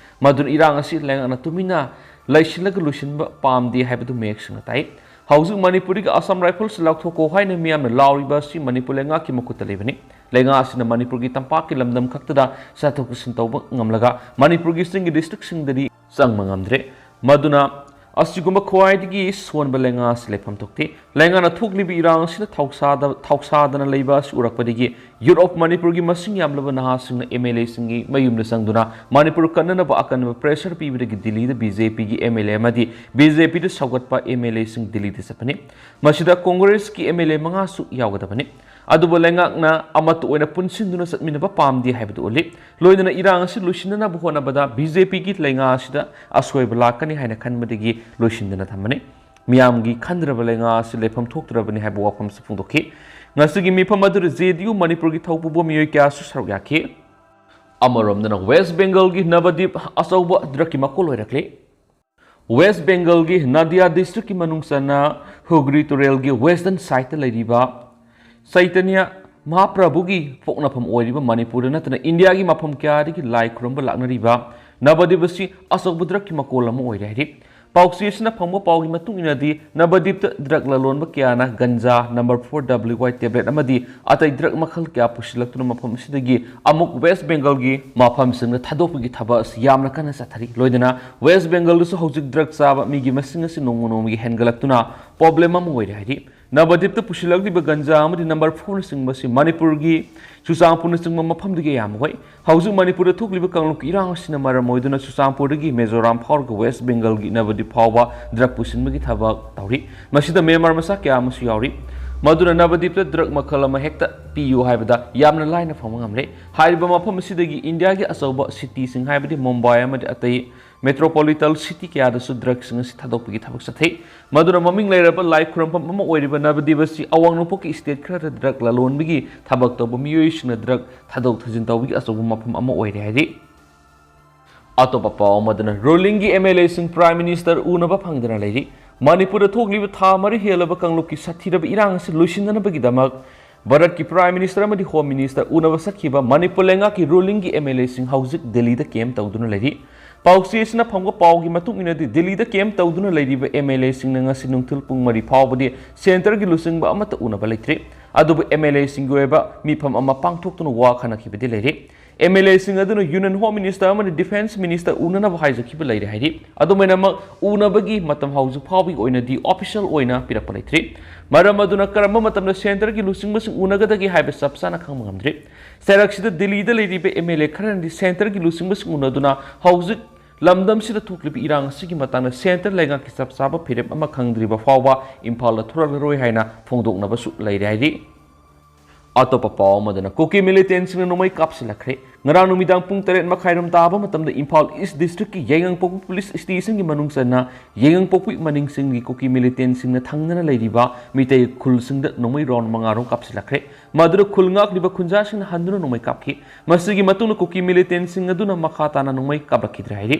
ꯃꯗꯨꯅ ꯏꯔꯥꯡ ꯑꯁꯤ ꯂꯩꯉꯥꯛꯅ ꯇꯨꯃꯤꯟꯅ ꯂꯩꯁꯤꯜꯂꯒ ꯂꯣꯏꯁꯤꯟꯕ ꯄꯥꯝꯗꯦ ꯍꯥꯏꯕꯗꯨ ꯃꯌꯦꯛ ꯁꯦꯡꯅ ꯇꯥꯏ꯫ ꯍꯧꯖꯤꯛ ꯃꯅꯤꯄꯨꯔꯗꯒꯤ ꯑꯁꯥꯝ ꯔꯥꯏꯐꯜꯁ ꯂꯧꯊꯣꯛꯀꯣ ꯍꯥꯏꯅ ꯃꯤꯌꯥꯝꯅ ꯂꯥꯎꯔꯤꯕ ꯑꯁꯤ ꯃꯅꯤꯄꯨꯔ ꯂꯩꯉꯥꯛꯀꯤ ꯃꯈꯨꯠꯇ ꯂꯩꯕꯅꯤ꯫ ꯂꯩꯉꯥꯛ ꯑꯁꯤꯅ ꯃꯅꯤꯄꯨꯔꯒꯤ ꯇꯝꯄꯥꯛꯀꯤ ꯂꯝꯗꯝ ꯈꯛꯇꯗ ꯆꯠꯊꯣꯛ ꯆꯠꯁꯤꯟ ꯇꯧꯕ ꯉꯝꯂꯒ ꯃꯅꯤꯄꯨꯔꯒꯤ ꯆꯤꯡꯒꯤ ꯗꯤꯁꯇ꯭ꯔꯤꯛꯁꯤꯡꯗꯗꯤ ꯆꯪꯕ ꯉꯝꯗ꯭ꯔꯦ꯫ ꯃꯗꯨꯅ ꯑꯁꯤꯒꯨꯝꯕ ꯈ꯭ꯋꯥꯏꯗꯒꯤ ꯁꯣꯟꯕ ꯂꯩꯉꯥꯛ ꯑꯁꯤ ꯂꯩꯐꯝ ꯊꯣꯛꯇꯦ꯫ ꯂꯩꯉꯥꯛꯅ ꯊꯣꯛꯂꯤꯕ ꯏꯔꯥꯡ ꯑꯁꯤꯗ ꯊꯧꯁꯥꯗ-, ꯊꯧꯁꯥꯗꯅ ꯂꯩꯕ ꯑꯁꯤ ꯎꯔꯛꯄꯗꯒꯤ ꯌꯨꯠ ꯑꯣꯐ ꯃꯅꯤꯄꯨꯔꯒꯤ ꯃꯁꯤꯡ ꯌꯥꯝꯂꯕ ꯅꯍꯥꯁꯤꯡꯅ ꯑꯦꯝ ꯑꯦꯜ ꯑꯦꯁꯤꯡꯒꯤ ꯃꯌꯨꯝꯗ ꯆꯪꯗꯨꯅ ꯃꯅꯤꯄꯨꯔ ꯀꯟꯅꯅꯕ ꯑꯀꯟꯕ ꯄ꯭ꯔꯦꯁꯔ ꯄꯤꯕꯗꯒꯤ ꯗꯤꯜꯂꯤꯗ ꯕꯤ ꯖꯦ ꯄꯤꯒꯤ ꯑꯦꯝ ꯑꯦꯜ ꯑꯦ ꯑꯃꯗꯤ ꯕꯤ ꯖꯦ ꯄꯤꯗ ꯁꯧꯒꯠꯄ ꯑꯦꯝ ꯑꯦꯜ ꯑꯦꯁꯤꯡ ꯗꯤꯜꯂꯤꯗ ꯆꯠꯄꯅꯤ꯫ ꯃꯁꯤꯗ ꯀꯣꯡꯒ꯭ꯔꯦꯁꯀꯤ ꯑꯦꯝ ꯑꯦꯜ ꯑꯦ ꯃꯉꯥꯁꯨ ꯌꯥꯎꯒꯗꯕꯅꯤ꯫ ꯑꯗꯨꯕꯨ ꯂꯩꯉꯥꯛꯅ ꯑꯃꯠꯇ ꯑꯣꯏꯅ ꯄꯨꯟꯁꯤꯟꯗꯨꯅ ꯆꯠꯃꯤꯟꯅꯕ ꯄꯥꯝꯗꯦ ꯍꯥꯏꯕꯗꯨ ꯎꯠꯂꯤ꯫ ꯂꯣꯏꯅꯅ ꯏꯔꯥꯡ ꯑꯁꯤ ꯂꯣꯏꯁꯤꯟꯅꯅꯕ ꯍꯣꯠꯅꯕꯗ ꯕꯤ ꯖꯦ ꯄꯤꯒꯤ ꯂꯩꯉꯥꯛ ꯑꯁꯤꯗ ꯑꯁꯣꯏꯕ ꯂꯥꯛꯀꯅꯤ ꯍꯥꯏꯅ ꯈꯟꯕꯗꯒꯤ ꯂꯣꯏꯁꯤꯟꯗꯅ ꯊꯝꯕꯅꯤ꯫ ꯃꯤꯌꯥꯝꯒꯤ ꯈꯟꯗ꯭ꯔꯕ ꯂꯩꯉꯥꯛ ꯑꯁꯤ ꯂꯩꯐꯝ ꯊꯣꯛꯇ꯭ꯔꯕꯅꯤ ꯍꯥꯏꯕ ꯋꯥꯐꯝꯁꯨ ꯐꯣꯡꯗꯣꯛꯈꯤ꯫ ꯉꯁꯤꯒꯤ ꯃꯤꯐꯝ ꯑꯗꯨꯗ ꯖꯦ ꯗꯤ ꯌꯨ ꯃꯅꯤꯄꯨꯔꯒꯤ ꯊꯧꯄꯨꯕ ꯃꯤꯑꯣꯏ ꯀꯌꯥꯁꯨ ꯁꯔꯨꯛ ꯌꯥꯈꯤ꯫ ꯑꯃꯔꯣꯝꯗꯅ ꯋꯦꯁ ꯕꯦꯡꯒꯜꯒꯤ ꯅꯕꯗꯤꯞ ꯑꯆꯧꯕ ꯗ꯭ꯔꯒꯀꯤ ꯃꯀꯣꯜ ꯑꯣꯏꯔꯛꯂꯤ꯫ ꯋꯦꯁ ꯕꯦꯡꯒꯜꯒꯤ ꯅꯗꯤꯌꯥ ꯗꯤꯁꯇ꯭ꯔꯤꯛꯀꯤ ꯃꯅꯨꯡ ꯆꯟꯅ ꯍꯨꯒ꯭ꯔꯤ ꯇꯨꯔꯦꯜꯒꯤ ꯋꯦꯁꯇꯔꯟ ꯁꯥꯏꯠꯇ ꯂꯩꯔꯤꯕ ꯆꯩꯇꯟꯌ ꯃꯍꯥꯄ꯭ꯔꯚꯨꯒꯤ ꯄꯣꯛꯅꯐꯝ ꯑꯣꯏꯔꯤꯕ ꯃꯅꯤꯄꯨꯔꯗ ꯅꯠꯇꯅ ꯏꯟꯗꯤꯌꯥꯒꯤ ꯃꯐꯝ ꯀꯌꯥꯗꯒꯤ ꯂꯥꯏ ꯈꯨꯔꯨꯝꯕ ꯂꯥꯛꯅꯔꯤꯕ ꯅꯕꯗꯤꯞ ꯑꯁꯤ ꯑꯆꯧꯕ ꯗ꯭ꯔꯒꯀꯤ ꯃꯀꯣꯜ ꯑꯃ ꯑꯣꯏꯔꯦ ꯍꯥꯏꯔꯤ꯫ ꯄꯥꯎꯆꯦ ꯑꯁꯤꯅ ꯐꯪꯕ ꯄꯥꯎꯒꯤ ꯃꯇꯨꯡ ꯏꯟꯅꯗꯤ ꯅꯕꯗꯤꯞꯇ ꯗ꯭ꯔꯒ ꯂꯂꯣꯟꯕ ꯀꯌꯥꯅ ꯒꯟꯖꯥ, ꯅꯝꯕꯔ ꯐꯣꯔ ꯗꯕ꯭ꯂꯤꯎ ꯋꯥꯏ ꯇꯦꯕ꯭ꯂꯦꯠ ꯑꯃꯗꯤ ꯑꯇꯩ ꯗ꯭ꯔꯒ ꯃꯈꯜ ꯀꯌꯥ ꯄꯨꯁꯤꯜꯂꯛꯇꯨꯅ ꯃꯐꯝ ꯑꯁꯤꯗꯒꯤ ꯑꯃꯨꯛ ꯋꯦꯁ ꯕꯦꯡꯒꯜꯒꯤ ꯃꯐꯝꯁꯤꯡꯗ ꯊꯥꯗꯣꯛꯄꯒꯤ ꯊꯕꯛ ꯑꯁꯤ ꯌꯥꯝꯅ ꯀꯟꯅ ꯆꯠꯊꯔꯤ꯫ ꯂꯣꯏꯅꯅ ꯋꯦꯁ ꯕꯦꯡꯒꯜꯗꯁꯨ ꯍꯧꯖꯤꯛ ꯗ꯭ꯔꯒ ꯆꯥꯕ ꯃꯤꯒꯤ ꯃꯁꯤꯡ ꯑꯁꯤ ꯅꯣꯡꯃ ꯅꯣꯡꯃꯒꯤ ꯍꯦꯟꯒꯠꯂꯛꯇꯨꯅ ꯄ꯭ꯔꯣꯕ꯭ꯂꯦꯝ ꯑꯃ ꯑꯣꯏꯔꯦ ꯍꯥꯏꯔꯤ꯫ ꯅꯕꯗꯤꯞꯇ ꯄꯨꯁꯤꯜꯂꯛꯂꯤꯕ ꯒꯟꯖꯥ ꯑꯃꯗꯤ ꯅꯝꯕꯔ ꯐꯣꯔꯅꯆꯤꯡꯕ ꯑꯁꯤ ꯃꯅꯤꯄꯨꯔꯒꯤ ꯆꯨꯔꯆꯥꯟꯄꯨꯔꯅꯆꯤꯡꯕ ꯃꯐꯝꯗꯒꯤ ꯑꯌꯥꯝꯕ ꯑꯣꯏ꯫ ꯍꯧꯖꯤꯛ ꯃꯅꯤꯄꯨꯔꯗ ꯊꯣꯛꯂꯤꯕ ꯀꯥꯡꯂꯨꯞꯀꯤ ꯏꯔꯥꯡ ꯑꯁꯤꯅ ꯃꯔꯝ ꯑꯣꯏꯗꯨꯅ ꯆꯨꯔꯆꯥꯟꯄꯨꯔꯗꯒꯤ ꯃꯤꯖꯣꯔꯥꯝ ꯐꯥꯎꯔꯒ ꯋꯦꯁ ꯕꯦꯡꯒꯜꯒꯤ ꯅꯕꯗꯤꯞ ꯐꯥꯎꯕ ꯗ꯭ꯔꯒ ꯄꯨꯁꯤꯟꯕꯒꯤ ꯊꯕꯛ ꯇꯧꯔꯤ꯫ ꯃꯁꯤꯗ ꯃ꯭ꯌꯥꯟꯃꯥꯔ ꯃꯆꯥ ꯀꯌꯥ ꯑꯃꯁꯨ ꯌꯥꯎꯔꯤ꯫ ꯃꯗꯨꯅ ꯅꯕꯗꯤꯞꯇ ꯗ꯭ꯔꯒ ꯃꯈꯜ ꯑꯃ ꯍꯦꯛꯇ ꯄꯤꯌꯨ ꯍꯥꯏꯕꯗ ꯌꯥꯝꯅ ꯂꯥꯏꯅ ꯐꯪꯕ ꯉꯝꯂꯦ꯫ ꯍꯥꯏꯔꯤꯕ ꯃꯐꯝ ꯑꯁꯤꯗꯒꯤ ꯏꯟꯗꯤꯌꯥꯒꯤ ꯑꯆꯧꯕ ꯁꯤꯇꯤꯁꯤꯡ, ꯍꯥꯏꯕꯗꯤ ꯃꯨꯝꯕꯥꯏ ꯑꯃꯗꯤ ꯑꯇꯩ ꯃꯦꯇ꯭ꯔꯣꯄꯣꯂꯤꯇꯜ ꯁꯤꯇꯤ ꯀꯌꯥꯗꯁꯨ ꯗ꯭ꯔꯒꯁꯤꯡ ꯑꯁꯤ ꯊꯥꯗꯣꯛꯄꯒꯤ ꯊꯕꯛ ꯆꯠꯊꯩ꯫ ꯃꯗꯨꯅ ꯃꯃꯤꯡ ꯂꯩꯔꯕ ꯂꯥꯏ ꯈꯨꯔꯨꯝꯐꯝ ꯑꯃ ꯑꯣꯏꯔꯤꯕ ꯅꯕꯗꯤꯞ ꯑꯁꯤ ꯑꯋꯥꯡ ꯅꯣꯡꯄꯣꯛꯀꯤ ꯁ꯭ꯇꯦꯠ ꯈꯔꯗ ꯗ꯭ꯔꯒ ꯂꯂꯣꯟꯕꯒꯤ ꯊꯕꯛ ꯇꯧꯕ ꯃꯤꯑꯣꯏꯁꯤꯡꯅ ꯗ꯭ꯔꯒ ꯊꯥꯗꯣꯛ ꯊꯥꯖꯤꯟ ꯇꯧꯕꯒꯤ ꯑꯆꯧꯕ ꯃꯐꯝ ꯑꯃ ꯑꯣꯏꯔꯦ ꯍꯥꯏꯔꯤ꯫ ꯑꯇꯣꯞꯄ ꯄꯥꯎ ꯑꯃꯗꯅ ꯔꯨꯂꯤꯡꯒꯤ ꯑꯦꯝ ꯑꯦꯜ ꯑꯦꯁꯤꯡ ꯄ꯭ꯔꯥꯏꯝ ꯃꯤꯅꯤꯁꯇꯔ ꯎꯅꯕ ꯐꯪꯗꯅ ꯂꯩꯔꯤ꯫ ꯃꯅꯤꯄꯨꯔꯗ ꯊꯣꯛꯂꯤꯕ ꯊꯥ ꯃꯔꯤ ꯍꯦꯜꯂꯕ ꯀꯥꯡꯂꯨꯞꯀꯤ ꯁꯥꯊꯤꯔꯕ ꯏꯔꯥꯡ ꯑꯁꯤ ꯂꯣꯏꯁꯤꯟꯅꯅꯕꯒꯤꯗꯃꯛ ꯚꯥꯔꯠꯀꯤ ꯄ꯭ꯔꯥꯏꯝ ꯃꯤꯅꯤꯁꯇꯔ ꯑꯃꯗꯤ ꯍꯣꯝ ꯃꯤꯅꯤꯁꯇꯔ ꯎꯅꯕ ꯆꯠꯈꯤꯕ ꯃꯅꯤꯄꯨꯔ ꯂꯩꯉꯥꯛꯀꯤ ꯔꯨꯂꯤꯡꯒꯤ ꯑꯦꯝ ꯑꯦꯜ ꯑꯦꯁꯤꯡ ꯍꯧꯖꯤꯛ ꯗꯦꯜꯂꯤꯗ ꯀꯦꯝꯞ ꯇꯧꯗꯨꯅ ꯂꯩꯔꯤ꯫ ꯄꯥꯎꯆꯦ ꯑꯁꯤꯅ ꯐꯪꯕ ꯄꯥꯎꯒꯤ ꯃꯇꯨꯡ ꯏꯟꯅꯗꯤ, ꯗꯦꯜꯂꯤꯗ ꯀꯦꯝꯞ ꯇꯧꯗꯨꯅ ꯂꯩꯔꯤꯕ ꯑꯦꯝ ꯑꯦꯜ ꯑꯦꯁꯤꯡꯅ ꯉꯁꯤ ꯅꯨꯡꯊꯤꯜ ꯄꯨꯡ ꯃꯔꯤ ꯐꯥꯎꯕꯗꯤ ꯁꯦꯟꯇꯔꯒꯤ ꯂꯨꯆꯤꯡꯕ ꯑꯃꯠꯇ ꯎꯅꯕ ꯂꯩꯇ꯭ꯔꯤ꯫ ꯑꯗꯨꯕꯨ ꯑꯦꯝ ꯑꯦꯜ ꯑꯦꯁꯤꯡꯒꯤ ꯑꯣꯏꯕ ꯃꯤꯐꯝ ꯑꯃ ꯄꯥꯡꯊꯣꯛꯇꯨꯅ ꯋꯥ ꯈꯟꯅꯈꯤꯕꯗꯤ ꯂꯩꯔꯤ꯫ ꯑꯦꯝ ꯑꯦꯜ ꯑꯦꯁꯤꯡ ꯑꯗꯨꯅ ꯌꯨꯅꯤꯌꯟ ꯍꯣꯝ ꯃꯤꯅꯤꯁꯇꯔ ꯑꯃꯗꯤ ꯗꯤꯐꯦꯟꯁ ꯃꯤꯅꯤꯁꯇꯔ ꯎꯅꯅꯕ ꯍꯥꯏꯖꯈꯤꯕ ꯂꯩꯔꯦ ꯍꯥꯏꯔꯤ꯫ ꯑꯗꯨꯃꯥꯏꯅꯃꯛ ꯎꯅꯕꯒꯤ ꯃꯇꯝ ꯍꯧꯖꯤꯛ ꯐꯥꯎꯕꯒꯤ ꯑꯣꯏꯅꯗꯤ ꯑꯣꯐꯤꯁꯤꯌꯦꯜ ꯑꯣꯏꯅ ꯄꯤꯔꯛꯄ ꯂꯩꯇ꯭ꯔꯤ꯫ ꯃꯔꯝ ꯑꯗꯨꯅ ꯀꯔꯝꯕ ꯃꯇꯝꯗ ꯁꯦꯟꯇꯔꯒꯤ ꯂꯨꯆꯤꯡꯕꯁꯤꯡ ꯎꯅꯒꯗꯒꯦ ꯍꯥꯏꯕ ꯆꯞ ꯆꯥꯅ ꯈꯪꯕ ꯉꯝꯗ꯭ꯔꯤ꯫ ꯆꯩꯔꯛꯁꯤꯗ ꯗꯤꯜꯂꯤꯗ ꯂꯩꯔꯤꯕ ꯑꯦꯝ ꯑꯦꯜ ꯑꯦ ꯈꯔꯅꯗꯤ ꯁꯦꯟꯇꯔꯒꯤ ꯂꯨꯆꯤꯡꯕꯁꯤꯡ ꯎꯅꯗꯨꯅ ꯍꯧꯖꯤꯛ ꯂꯝꯗꯝꯁꯤꯗ ꯊꯣꯛꯂꯤꯕ ꯏꯔꯥꯡ ꯑꯁꯤꯒꯤ ꯃꯇꯥꯡꯗ ꯁꯦꯟꯇꯔ ꯂꯩꯉꯥꯛꯀꯤ ꯆꯞ ꯆꯥꯕ ꯐꯤꯔꯦꯞ ꯑꯃ ꯈꯪꯗ꯭ꯔꯤꯕ ꯐꯥꯎꯕ ꯏꯝꯐꯥꯜꯗ ꯊꯣꯔꯛꯂꯔꯣꯏ ꯍꯥꯏꯅ ꯐꯣꯡꯗꯣꯛꯅꯕꯁꯨ ꯂꯩꯔꯦ ꯍꯥꯏꯔꯤ꯫ ꯑꯇꯣꯞꯄ ꯄꯥꯎ ꯑꯃꯗꯅ ꯀꯨꯀꯤ ꯃꯤꯂꯤꯇꯦꯟꯁꯤꯡꯅ ꯅꯣꯡꯃꯩ ꯀꯥꯞꯁꯤꯜꯂꯛꯈ꯭ꯔꯦ꯫ ꯉꯔꯥꯡ ꯅꯨꯃꯤꯗꯥꯡ ꯄꯨꯡ ꯇꯔꯦꯠ ꯃꯈꯥꯏꯔꯣꯝ ꯇꯥꯕ ꯃꯇꯝꯗ ꯏꯝꯐꯥꯜ ꯏꯁ ꯗꯤꯁꯇ꯭ꯔꯤꯛꯀꯤ ꯌꯥꯏꯉꯪꯄꯣꯛꯄꯤ ꯄꯨꯂꯤꯁ ꯁ꯭ꯇꯦꯁꯟꯒꯤ ꯃꯅꯨꯡ ꯆꯟꯅ ꯌꯥꯏꯉꯪꯄꯣꯛꯄꯤ ꯃꯅꯤꯡꯁꯤꯡꯒꯤ ꯀꯨꯀꯤ ꯃꯤꯂꯤꯇꯦꯟꯁꯤꯡꯅ ꯊꯪꯅꯅ ꯂꯩꯔꯤꯕ ꯃꯤꯇꯩ ꯈꯨꯜꯁꯤꯡꯗ ꯅꯣꯡꯃꯩ ꯔꯥꯎꯟ ꯃꯉꯥꯔꯣꯝ ꯀꯥꯞꯁꯤꯜꯂꯛꯈ꯭ꯔꯦ꯫ ꯃꯗꯨꯗ ꯈꯨꯜ ꯉꯥꯛꯂꯤꯕ ꯈꯨꯟꯖꯥꯁꯤꯡꯅ ꯍꯟꯗꯨꯅ ꯅꯣꯡꯃꯩ ꯀꯥꯞꯈꯤ꯫ ꯃꯁꯤꯒꯤ ꯃꯇꯨꯡꯗ ꯀꯨꯀꯤ ꯃꯤꯂꯤꯇꯦꯟꯁꯤꯡ ꯑꯗꯨꯅ ꯃꯈꯥ ꯇꯥꯅ ꯅꯣꯡꯃꯩ ꯀꯥꯞꯂꯛꯈꯤꯗ꯭ꯔꯦ ꯍꯥꯏꯔꯤ꯫